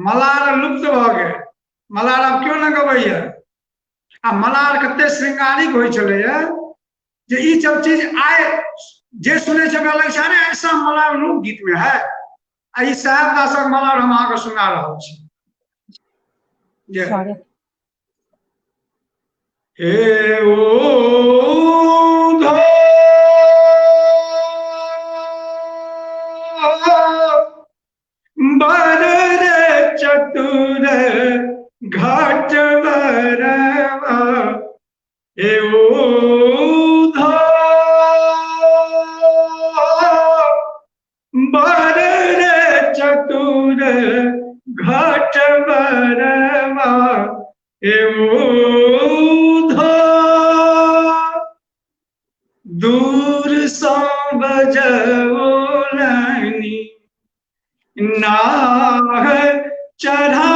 मलार लुप्त भऽ गेल, मलार आब केओ नहि गबैया। आ मलार कते श्रृंगारिक होइ छलैया जे ई सब चीज आइ जे सुनै छै ओकरा लगै छै अरे ऐसा मलार लोकगीत में है। आ ई साहेब दासक मलार हम अहाँके सुना रहल छी। हे ओ बर रे चतुर घाट बरवा, हे ओ बर रे चतुर घाट बरवा, हे ओ दूर सँ बजौलनि नाह चढ़ाओलनि,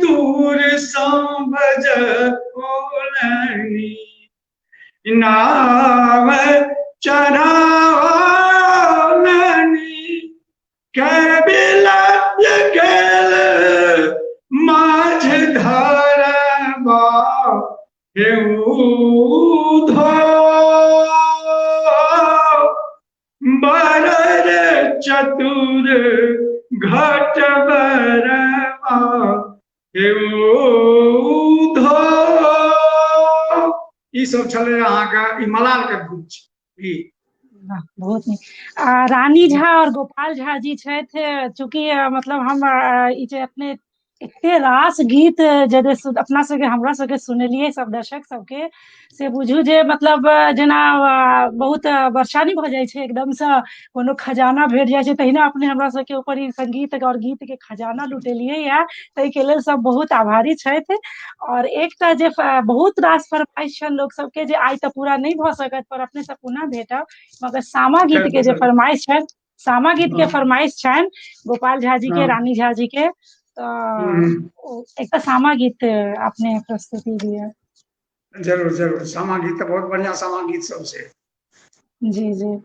दूर सँ बजौलनि नाव चढ़ाओलनि, के बिलप गेल माझ धरबा, हे बर रे चतुर घट बरवा, हे ई सब छलै अहाँके ई मलार के धुन छै। बहुत नीक। रानी झा और गोपाल झा जी छथि, चूँकि मतलब हम ई जे अपने एते रास गीत जे अपना सबके हमरा सबके सुनलियै सब दर्शक सबके, से बुझू जे मतलब जेना बहुत वर्षा नहि भऽ जाइ छै एकदमसँ, कोनो खजाना भेट जाइ छै, तहिना अपने हमरा सबके ऊपर ई संगीत और गीत के खजाना लुटेलियै या, ताहिके लेल सब बहुत आभारी छथि। और एकटा जे बहुत रास फरमाइश छनि लोक सबके जे आइ तऽ पूरा नहि भऽ सकत, पर अपने सब पुनः भेटब, मगर सामा गीत के जे फरमाइश छनि, सामा गीत के फरमाइश छनि गोपाल झा जी के, रानी झा जी के, तऽ एकटा सामा गीत अपने प्रस्तुति दिअ। जरूर जरूर, सामा गीत तऽ बहुत बढ़िया सामा गीत सब छै। जी जी।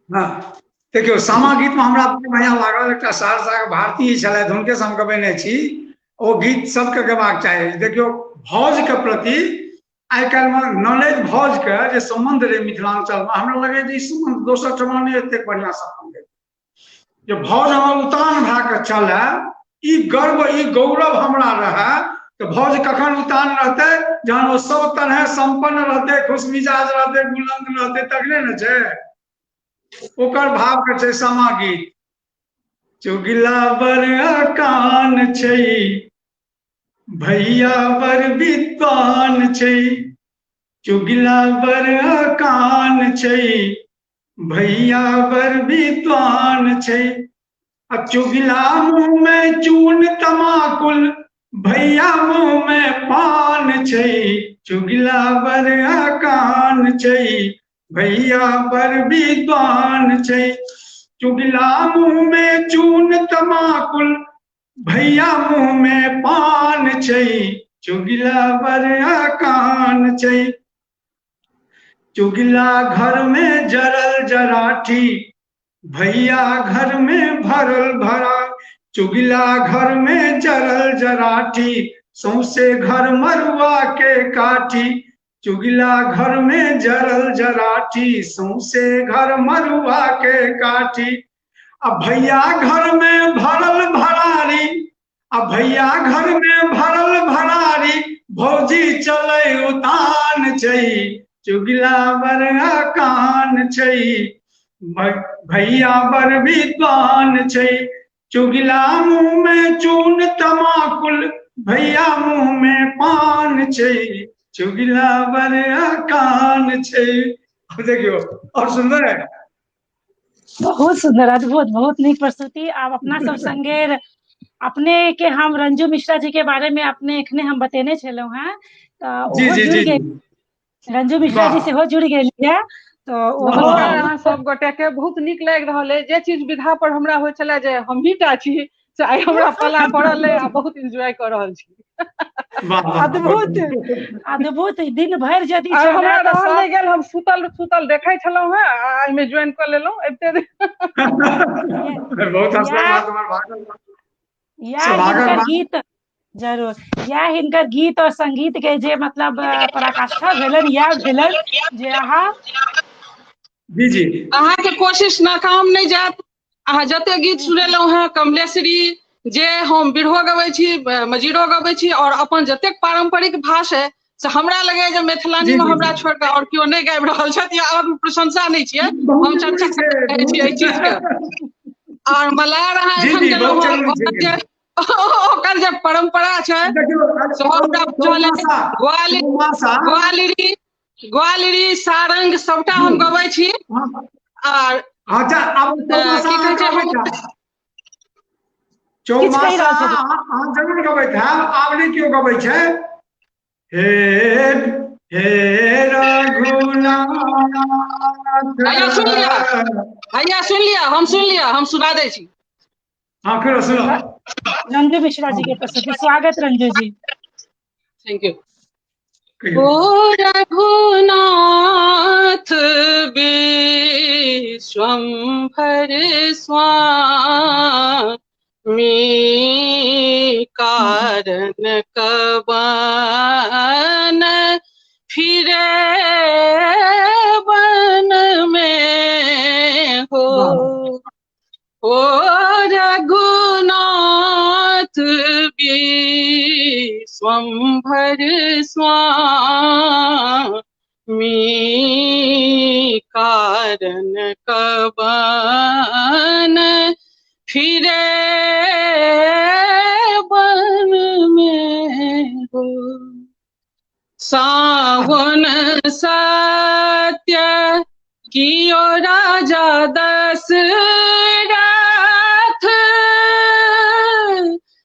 हाँ, देखियौ, सामा गीतमे हमरा बड़ बढ़िआँ लागल। एकटा सहरसाके भारती छलथि, हुनकेसँ हम गबेने छी। ओ गीत सबके गेबाक चाही। देखियौ, भौजके प्रति आइ काल्हिमे नॉलेज, भौजके जे सम्बन्ध रहै मिथिलाञ्चलमे, हमरा लगैए जे ई सम्बन्ध दोसर ठमा नहि एतेक बढ़िआँ सम्बन्ध है जे भौज हमर उतान भए कऽ चलए, ई गर्व ई गौरव हमरा रहए। तऽ भौज कखन उतान रहतै? जहन ओ सब तरहे सम्पन्न रहतै, खुश मिजाज रहतै, बुलंद रहतै, तखने ने छै। ओकर भाव के छै सामा गीत। चुगला बर अकान छै, भैया बर विद्वान छै। चुगला बर अकान छै, भैया बर विद्वान छै। आ चुगला मुँह में चून तमाकुल, भैया मुँह में पान छै। चुगला बर अकान छै, भैया बर विद्वान छै। चुगला मुँह में चून तमाकुल, भैया मुँह में पान छै। चुगला बर अकान छै। चुगला घर में जरल जराठी, भैया घर में भरल भरा। चुगला घर में जरल जराठी, सौंसे घर मरुआ के काठी। चुगला घर में जरल जराठी, सौंसे घर मरुआ के काठी। आ भैया घर में भरल भरारी, आ भैया घर में भरल भरारी, भौजी चलै उतान छै। चुगला बर अकान छै, भैया बर विद्वान छै। चुगला मुँह में चून तमाकुल, भैया मुँह में पान छै। चुगला बर अकान छै। देखियौ, और सुन्दर है। बहुत सुंदर, अद्भुत, बहुत नीक प्रस्तुति। आब अपना सब संगे अपने के हम रंजू मिश्रा जी के बारे में अपने एखने हम बतेने छलहुँ हैं, तऽ जी ओहो जी जुड़ि जी गेल। रंजू मिश्रा जी सेहो जुड़ि गेलियै तऽ ओहो। नमस्कार अहाँ सब गोटे के। बहुत नीक लागि रहल अइ। जे चीज विधा पर हमरा होइ छलै जे हमही टा छी, से आइ हमरा पला पड़ल अइ आ बहुत एन्जॉय कऽ रहल छी। वाह वाह। अद्भुत, अद्भुत। दिन भरि यदि आर चलए हमरा तऽ रहल सब नहि गेल, हम सुतल सुतल देखै छलहुँ हेँ आ एहिमे ज्वाइन कऽ लेलहुँ अबिते। बहुत हंसला इएह बात हमर भागल इएह सौभाग्यक हिनकर बात। गीत जरूर, इएह हिनकर गीत और संगीत के जे मतलब पराकाष्ठा भेलनि, इएह भेलनि जे अहाँ जी जी। अहाँके कोशिश नाकाम नहि जायत। अहाँ जते गीत सुनेलहुँ हेँ, कमलेश्वरी, जे हम बिरहो गबै छी, मजीरो गबै छी, और अपन जतेक पारम्परिक भाषा अइ, से हमरा लगैया जे जी मिथिलानी मे जी हमरा जी छोड़ि कऽ आओर केओ नहि गाबि रहल छथि, या आओर प्रशंसा नहि छियै, बहुत हम चर्चा जरूरी छै, करै छी बहुत एहि चीजके। और मलार अहाँ जी एखन जी, गेलहुँ बहुत हेँ, जरूरी ओकर छै। जे ओकर जे परम्परा छै देखियौ, सेहो हमरा बुझल अइ। चौमासा, ग्वाल चौमासा। ग्वालरी ग्वालरी सारंग सबटा जी हम गबै छी। हाँ आर अच्छा, आब चौमासा की अहाँ कहै छै गबैत हम हैब। किछु कहि चौमासा रहल छथिन। अहाँ जरूर गबैत हैब, आब नहि केओ गबै छै। हे हे रघुनाथ। हैया सुनि लिअ, हैया सुनि लिअ, हम सुनि लिअ, हम सुना दै छी। हाँ, कहियौ, सुनाउ। रंजू मिश्रा जी के प्रस्तुति। स्वागत रंजू जी। Thank you. कहियौ। ओ रघुनाथ विश्वम्भर स्वामी, कारण कवन फिरे वन में हो। वाह। ओ रघुनाथ विश्वम्भर स्वामी, कारण कवन फिरे वन में हो। सावन सत्य कियो राजा दशरथ,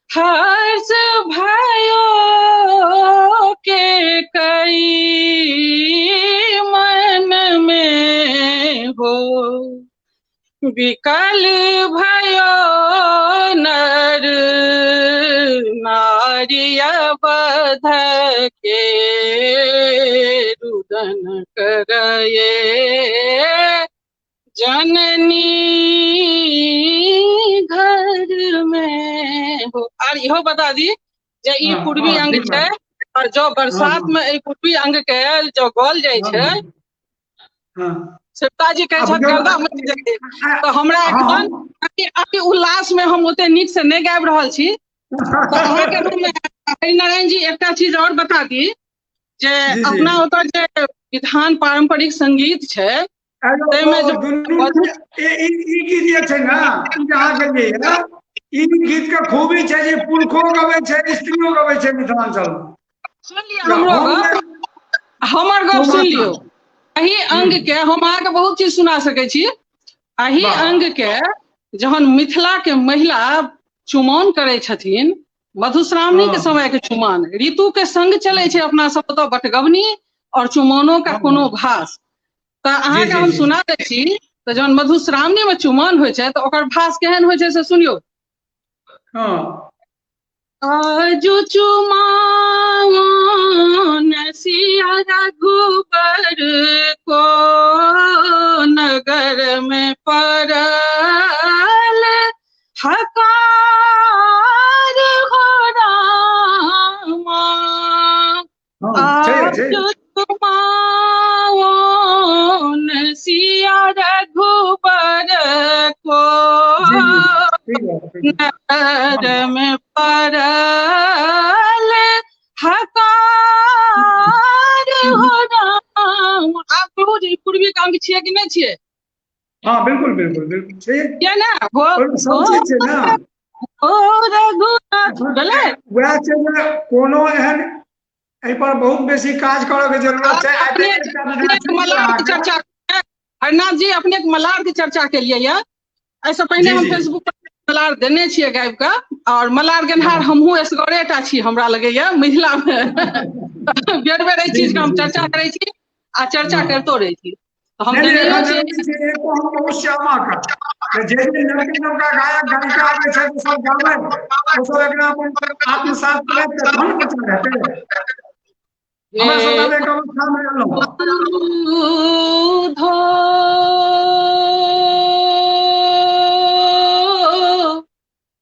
हर्ष भयो के कई मन में हो। विकल भयो नर नारी अवध के रुदन करये जननी घर में हो। आर इहो बता दी जे ई पूर्वी अंग छै, और जो बरसात में एहि पूर्वी अंग के जो गल जाइ छै, शिवता जी कहै छथि गर्दा मचि जेतै। तऽ हमरा एखन अति उल्लास में हम ओते नीक से नहि गाबि रहल छी। तऽ अहाँके रूप में हरिनारायण जी एकटा चीज और बता दी जे अपना ओतऽ जे विधान पारंपरिक संगीत छै ताहिमे जो ई गीत जे छै ने, अहाँके जे ई गीत के खूबी छै जे पुरखो गबै छै, स्त्रियो गबै छै मिथिलांचल। सुन लिअ हमरो गप, हमर गप सुन लियौ। एहि अंग के हम अहाँके बहुत चीज सुना सकै छी। एहि अंग के जहन मिथिला के महिला चुमाओन करै छथिन, मधुश्रावणी के समय के चुमान ऋतु के संग चलै छै अपना सब ओतऽ बटगबनी और चुमाओनो का कोनो भास। तऽ अहाँके हम सुना दै छी, तऽ जहन मधुश्रावणी में चुमाओन होइ छै तऽ ओकर भास केहन होइ छै से सुनियौ। आजु चुमाओन सिया रघुबर को नगर में पड़ल हकार हो रामा। आजु चुमाओन सिया रघुबर को नगर में पड़ल हकार हो राम। आब कहू जे पूर्वी के अंग छियै कि नहि छियै? हाँ बिल्कुल बिल्कुल बिल्कुल छै। किया ने सब चीज छै ने। ओ रघुनाथ भेलै। वएह छै जे कोनो एहन एहि पर बहुत बेसी काज करऽ के जरूरत छै। मलार के चर्चा, हरिनाथ जी अपने मलार के चर्चा केलियै ये, एहिसँ पहिने हम फेसबुक पर मलार देने छियै गाबि कऽ, और मलार गेनहार हमहूँ एसगरे टा छी हमरा लगैया मिथिला मे। बेर बेर एहि चीज के हम चर्चा करै छी आ चर्चा करितो रहै छी। हम श्यामा का जे जे नवका नवका गायक गायिका आबै छै सब गाबै, ओ सब एकरा अपन आत्मसात करैत तहन बच्चा हेतै। हमरा सब एक अवस्था मे एलहुँ।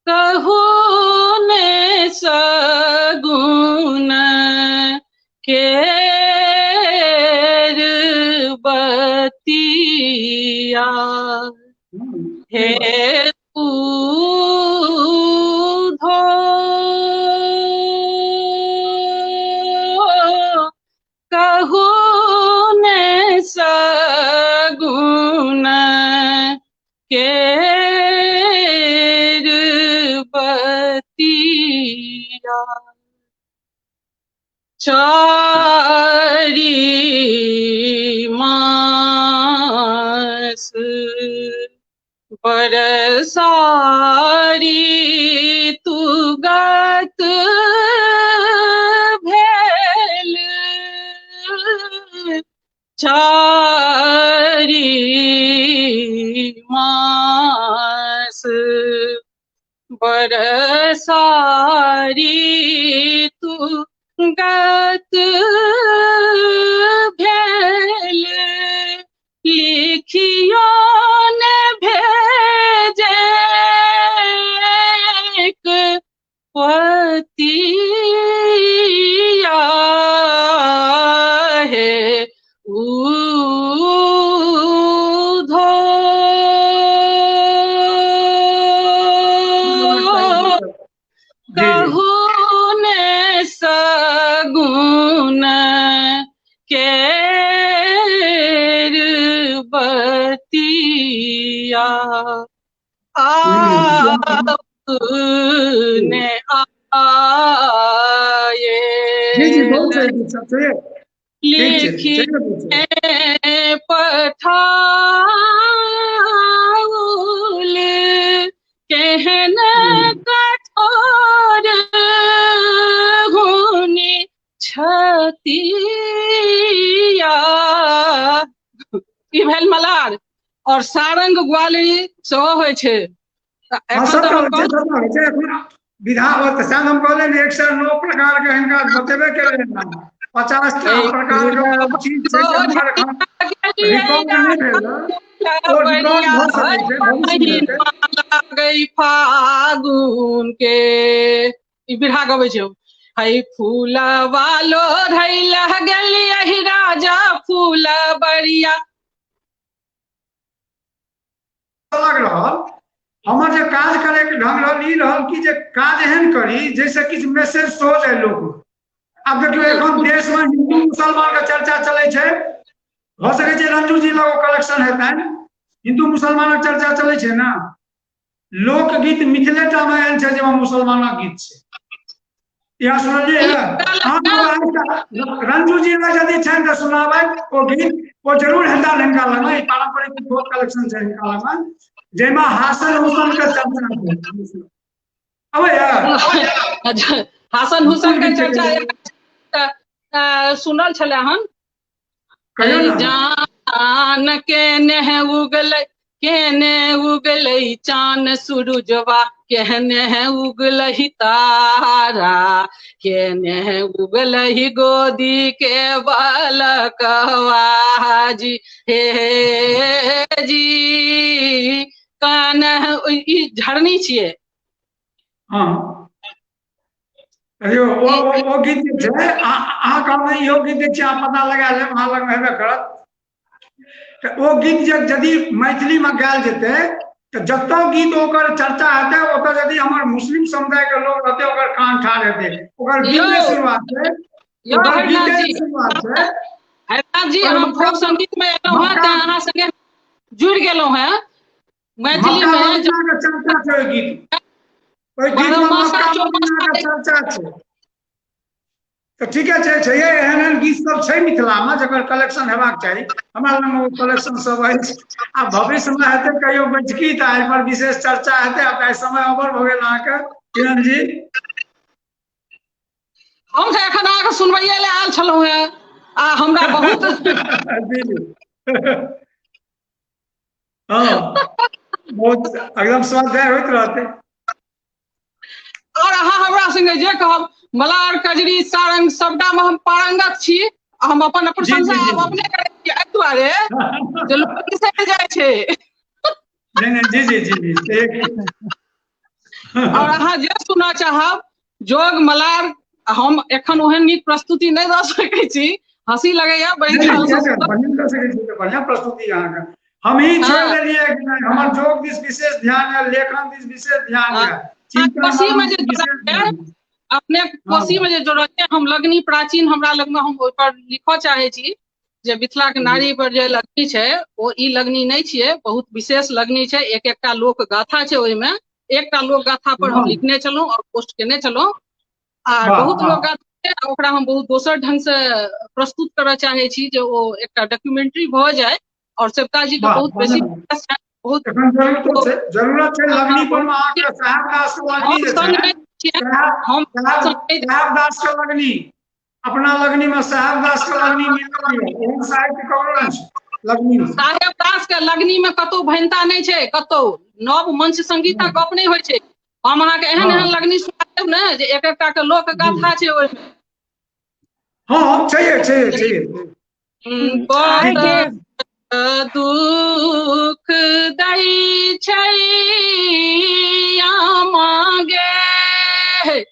कहू ने सगुन केर बतिया, हे उधो कहू ने सगुन केर बतिया। चारि मास बरसारी तू गत भेल, चारि मास बरसारी तू गत भेल, लिखियो ने भेजे पतिया, हे उधो कहू ने सगुन केर बतिया, आपने आए लिखी पठाउल, केहन कठोर हुनि छतिया। ई भेल मलार। और सारंग ग्वाली सेहो होइ छै। विधा हम कहले 109 प्रकार के हिनका बतेबे केले, 50 टा प्रकार के चीज छै। रिकॉर्ड नहि भेल। लागै फागुन के ई बिरहा गबै छै। है फूलवा लोढ़ैला गेलियै राजा फूलबरिया। अलग रहल हमर जे काज करे के ढंग रहल ई रहल कि जे काज एहन करी जैसे किछु मैसेज सेहो जाय लोक। आब देखियौ एखन देश में हिंदू मुसलमान के चर्चा चलै छै, भऽ सकै छै रंजू जी लग कलेक्शन हेतनि, हिंदू मुसलमानक चर्चा चलै छै ने। लोकगीत मिथिलेटा में एहन छै जाहिमे मुसलमानक गीत छै। यहाँ सुनलियै रंजू जी लग यदि छनि तऽ सुनाबै ओ गीत, ओ जरूर हेतनि हिनका लगमे। ई पारंपरिक बहुत कलेक्शन छै हिनका लगमे जाहिमे हासन हुसन के चर्चा छै। अबैया हासन हुसन के चर्चा सुनल छलै हन। जान केने उगलै केने उगलै चान सुरुजवा, केहने उगलै तारा, केने उगलै गोदी के बालकवा जी हे जी कान। ई झरनी छियै। हाँ ओ ओ गीत जे छै अहाँ कहबै इहो गीत जे छै अहाँ पता लगा लेब, अहाँ लगमे हेबे करत। तऽ ओ गीत जे यदि मैथिलीमे गायल जेतै तऽ जतऽ गीत ओकर चर्चा हेतै ओतऽ यदि हमर मुस्लिम समुदाय के लोग रहतै ओकर कान ठाढ़ हेतै। ओकर गीते शुरुआत छै, ओकर गीते शुरुआत छै। हरिनाथ जी, हम फोक संगीत में एलहुँ हैं तऽ अहाँ संगे जुड़ि गेलहुँ हैं। मैथिली में चर्चा छै ओहि गीत, ओहि गीत में मक्का मदीना के चर्चा छै। तऽ ठीके छै, छैहे एहन एहन गीत सब छै मिथिलामे जकर कलेक्शन हेबाक चाही। हमरा लगमे ओ कलेक्शन सब अछि। आ भविष्यमे हेतै कहियो बैठकी तऽ एहि पर विशेष चर्चा हेतै। आब तऽ समय ओवर भऽ गेल अहाँके किरण जी। हम तऽ एखन अहाँके सुनबैये लए आयल छलहुँ हेँ आ हमरा बहुत हँ बहुत एकदम स्वाध्याय होइत रहतै। और अहाँ हमरा संगे जे कहब मलार कजरी सारंग सबटा में हम पारंगत छी। हम अपन प्रशंसा आब अपने करै छी एहि दुआरे जे लोक बिसरि जाइ छै। नहीं नहीं जी जी जी जी। और अहाँ जे सुनऽ चाहब जोग मलार, हम एखन ओहन नीक प्रस्तुति नहि दऽ सकै छी, हँसी लगैया बड़ी काल से। बढ़िया प्रस्तुति अहाँके। हम ही छोड़ि देलियै हमर जोग दिस विशेष ध्यान है, लेखन दिस विशेष ध्यान है। कोसी में जे अपने कोसी में जे जोड़लियै हम लगनी प्राचीन हमरा लगमे हम ओहिपर लिखऽ चाहै छी जे मिथिला के नारी पर जे लगनी छै ओ ई लगनी नहि छियै, बहुत विशेष लगनी छै। एक एकटा लोक गाथा छै ओहिमे, एकटा लोक गाथा पर हम लिखने छलहुँ और पोस्ट केने छलहुँ। आ बहुत लोक गाथा छै ओकरा हम बहुत दोसर ढंग से प्रस्तुत करऽ चाहै छी जे ओ एकटा डॉक्यूमेंट्री भऽ जाय। और सविता जी के बहुत बेसी बहुत जरूरत छै लगनी पर अहाँके साहेब दास के लगनी जे छै, साहेब दास के लगनी अपना लगनी में साहेब दास के लगनी मिलल एहन साहित्य ककरो नहि छै लगनी में। साहेब दास के लगनी में कतौ भनता नहि छै, कतौ नव मंच संगीतक गप नहि होइ छै। हम अहाँके एहन एहन लगनी सुना देब ने जे एक एकटा के लोक गाथा छै ओहिमे। हाँ छै छै छै। दुख दै छै गे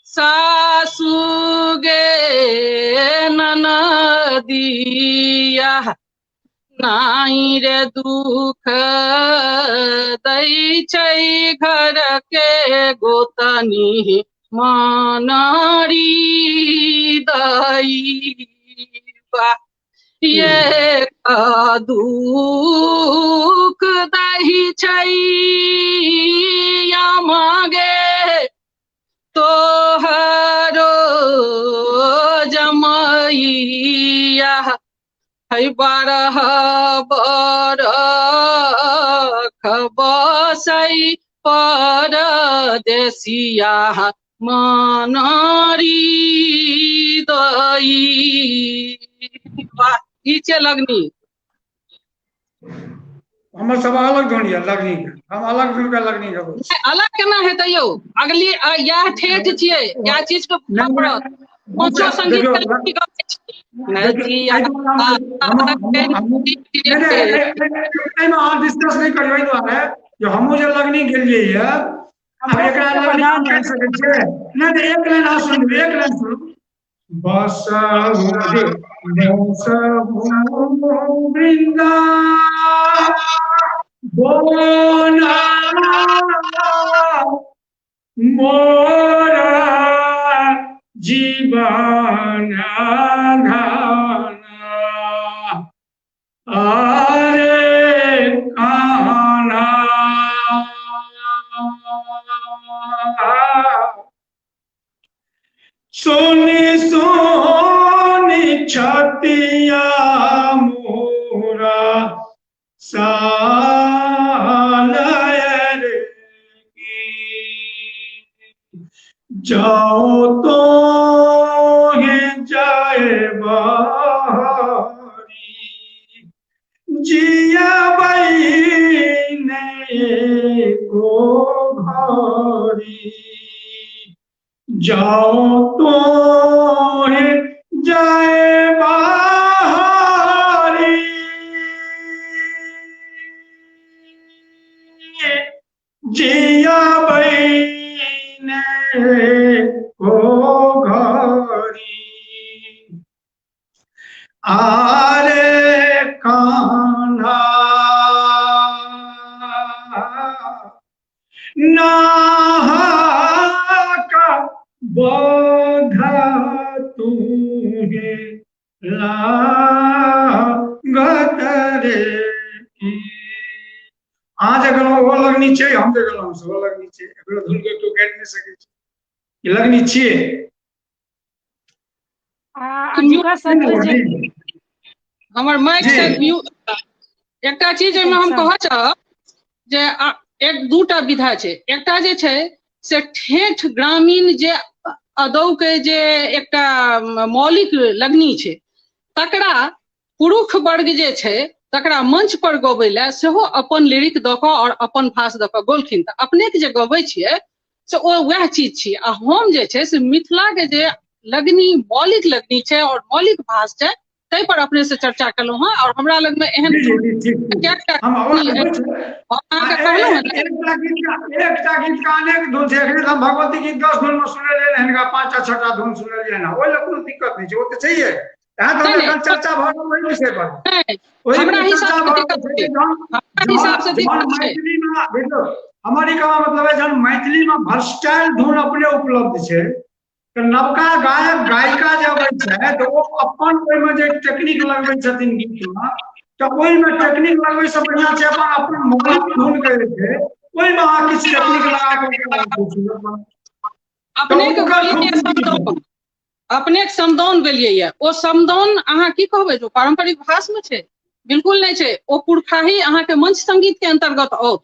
सासु गे ननदिया, नाई रे दुख दै छै घर के गोतनी मानारी दैबा, ये दुख दही छै गे तोहरो जमैया, है 12 बरख बसै परदेसिया मानारी दई। वाह, ई छै लगनी। हमर सब अलग धुन यऽ लगनी के, हम अलग धुन के लगनी गबै छी। अलग केना हेतै यौ? अगली इएह ठेठ छियै, इएह चीज के पड़त। पाँचो संगीत के लगनी गबै छी। नदिया एहिमे अहाँ डिस्कस नहि करियौ, एहि दुआरे जे हमहूँ जे लगनी गेलियै यऽ, आब एकरा लगनी कहि सकै छियै? नहि नहि, एक लाइन अहाँ सुनू, एक लाइन सुनू। बस वृंदा मोर जीवन धन अरे कान्हा, सोनी सोनी छतिया मोरा साल जाओ तो है जाए बारी जिया ने को घरी, जाओ तो है जाए बारी जिया ने को घरी। आरे कान्हा नाहा बोधा तुम्हें लागत रे। अहाँ जे गेलहुँ ओहो लगनी छै, हम जे गेलहुँ सेहो लगनी छै, एकरो धुन के केओ काटि नहि सकै छै, ई लगनी छियै। हमर माइक से एकटा चीज एहिमे हम कहऽ चाहब जे एक दूटा विधा छै। एकटा जे छै से ठेठ ग्रामीण जे अदौ के जे एकटा मौलिक लगनी छै, तकरा पुरुष वर्ग जे छै तकरा मंच पर गबै लए सेहो अपन लिरिक दऽ कऽ और अपन भाष दऽ कऽ गौलखिन। तऽ अपनेके जे गबै छियै से ओ वएह चीज छी। आ हम जे छै से मिथिला के जे लगनी मौलिक लगनी छै और मौलिक भाष छै ताहि पर अपने से चर्चा केलहुँ हँ। और हमरा लगमे एहन एकटा गीत के अनेक धुन छै। एखने हम भगवती गीत 10 धुन मे सुनेलियै, हिनका 5टा 6टा धुन सुनेलियै ने, ओहि लए कोनो दिक्कत नहि छै, ओ तऽ छैहे। तैं तऽ एखन चर्चा भऽ रहल ओहि विषय पर। हमरा हिसाब से मैथिली मे देखियौ, हमर ई कहऽ मतलब है जहन मैथिली मे भर्सटाइल धुन अपने उपलब्ध छै तऽ नवका गायक गायिका जे अबै छै तऽ ओ अपन ओहिमे जे टेक्निक लगबै छथिन गीतमे, तऽ ओहिमे टेक्निक लगबै से बढ़िआँ छै अपन अपन मौलिक धुन के जे छै ओहिमे अहाँ किछु टेक्निक लगा कऽ। अपनेके समदाउन गेलियै ये, ओ समदाउन अहाँ की कहबै जो पारंपरिक भाषमे छै? बिल्कुल नहि छै। ओ पुरखाही अहाँके मंच संगीत के अंतर्गत औत,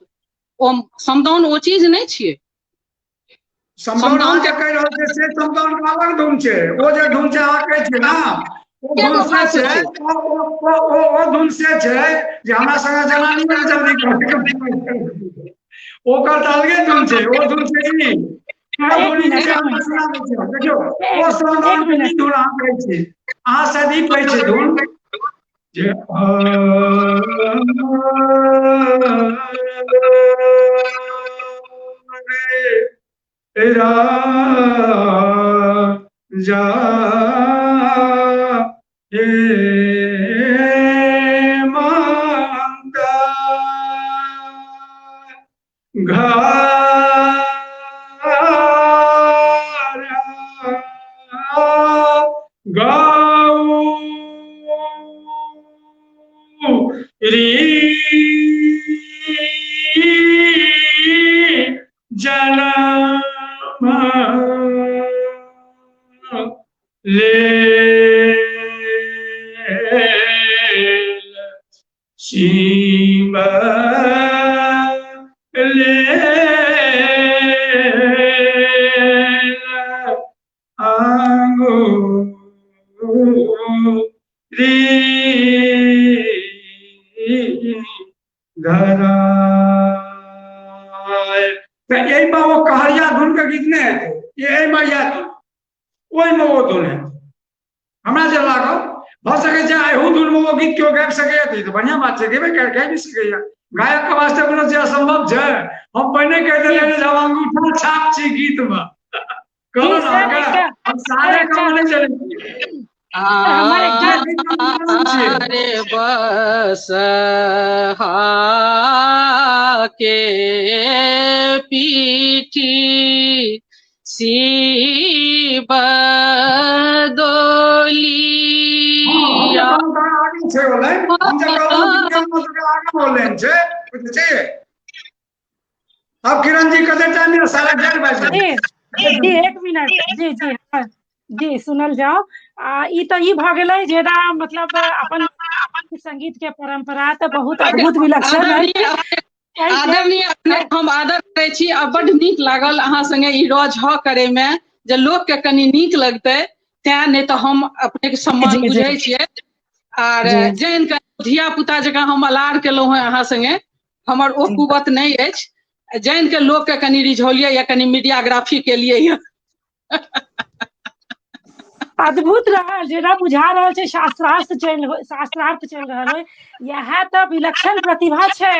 ओ समदाउन ओ चीज नहि छियै। समदाउन के कहि रहल छै से समदाउन के अलग धुन छै। ओ जे धुन छै अहाँ कहै छियै ने, ओ धुन से छै, ओ धुन से छै जे हमरा संगे जनानी नहि जल्दी ओकर तऽ अलगे धुन छै, ओ धुन छै ई। देखियौ ओ समदाउन के ई धुन अहाँ कहै छियै, अहाँ शायद ई कहै छियै धुन जे राजा हे माता घर गाऊ री जनम ले शिव ले आंगो री धरा। तऽ एहिमे ओ कहरिया धुन के गीत नहि हेतै, एहिमे इएह धुन, ओहिमे ओ धुन हेतै। हमरा जे लागल भऽ सकै छै एहू धुनमे ओ गीत केओ गाबि सकैया तऽ ई तऽ बढ़िआँ बात छै, गेबे कर गाबि सकैया। गायक के वास्ते कोनो चीज असम्भव छै? हम पहिने कहि देलियै जे हम अंगूठा छाप छी गीतमे। कहलहुँ ने अहाँके, हम सारे काम नहि जनै छी। अरे बस के पीठी सी बदोलिया। छै ओ लाइन, हम जे कहलहुँ आगे ओ लाइन छै, छै। अब किरण जी कते टाइम में 11:30 बाजि गेल। जी 1 मिनट, जी जी जी सुनल जाओ। आ ई तऽ ई भऽ गेलै जेना मतलब अपन संगीत के परंपरा तऽ बहुत अद्भुत विलक्षण अछि। आदरणीय अपने हम आदर करै छी आ बड्ड नीक लागल अहाँ संगे ई रज ह करे में, जे लोक के कनि नीक लगतै तें, नहि तऽ हम अपने के सम्मान बुझै छियै। आर जैन के धिया पुता जकाँ हम अलार केलहुँ हेँ अहाँ संगे, हमर ओ कुवत नहि अछि। जैन के लोक के कनि रिझौलियै या कनि मीडियाग्राफी केलियै या। अद्भुत रहल, जेना बुझा रहल छै शास्त्रार्थ चलि शास्त्रार्थ चलि रहल होइ। इएह तऽ विलक्षण प्रतिभा छै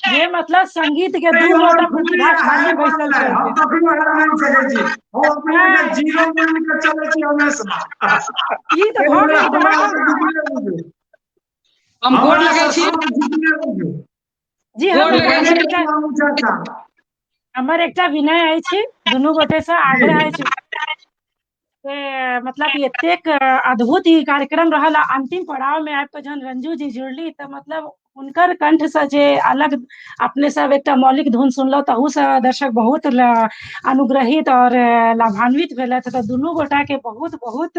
जे मतलब संगीत के दू गोटा प्रतिभाशाली बैसल छै। हम कखनो हार मानि सकै छी, हम अपना के जीरो मानि के चलै छी हमेशा। ई तऽ भऽ गेल। हम गोर लगै छी जी, हमर एकटा विनय अछि, दुनू गोटे से आग्रह अछि, मतलब एतेक अद्भुत ई कार्यक्रम रहल आ अंतिम पड़ाव में आबि कऽ जहन रंजू जी जुड़ली तऽ मतलब हुनकर कंठ से जे अलग अपने सब एकटा मौलिक धुन सुनलहुँ, तहू से दर्शक बहुत अनुग्रहित और लाभान्वित भेलथि। तऽ दुनू गोटा के बहुत बहुत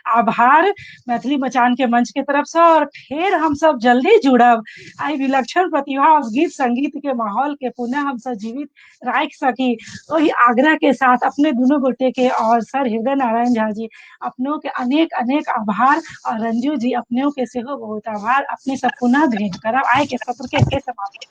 आभार मैथिली मचान के मंच के तरफ से, और फेर हमसब जल्दी जुड़ब एहि विलक्षण प्रतिभा और गीत संगीत के माहौल के पुनः हमसब जीवित राखि सकी, ओहि आग्रह के साथ अपने दुनू गोटे के और सर हृदय नारायण झा जी अपनों के अनेक अनेक आभार, और रंजू जी अपनों के सेहो बहुत आभार। अपने सब पुनः भेंट करब। आइ के सत्र के समाप्त।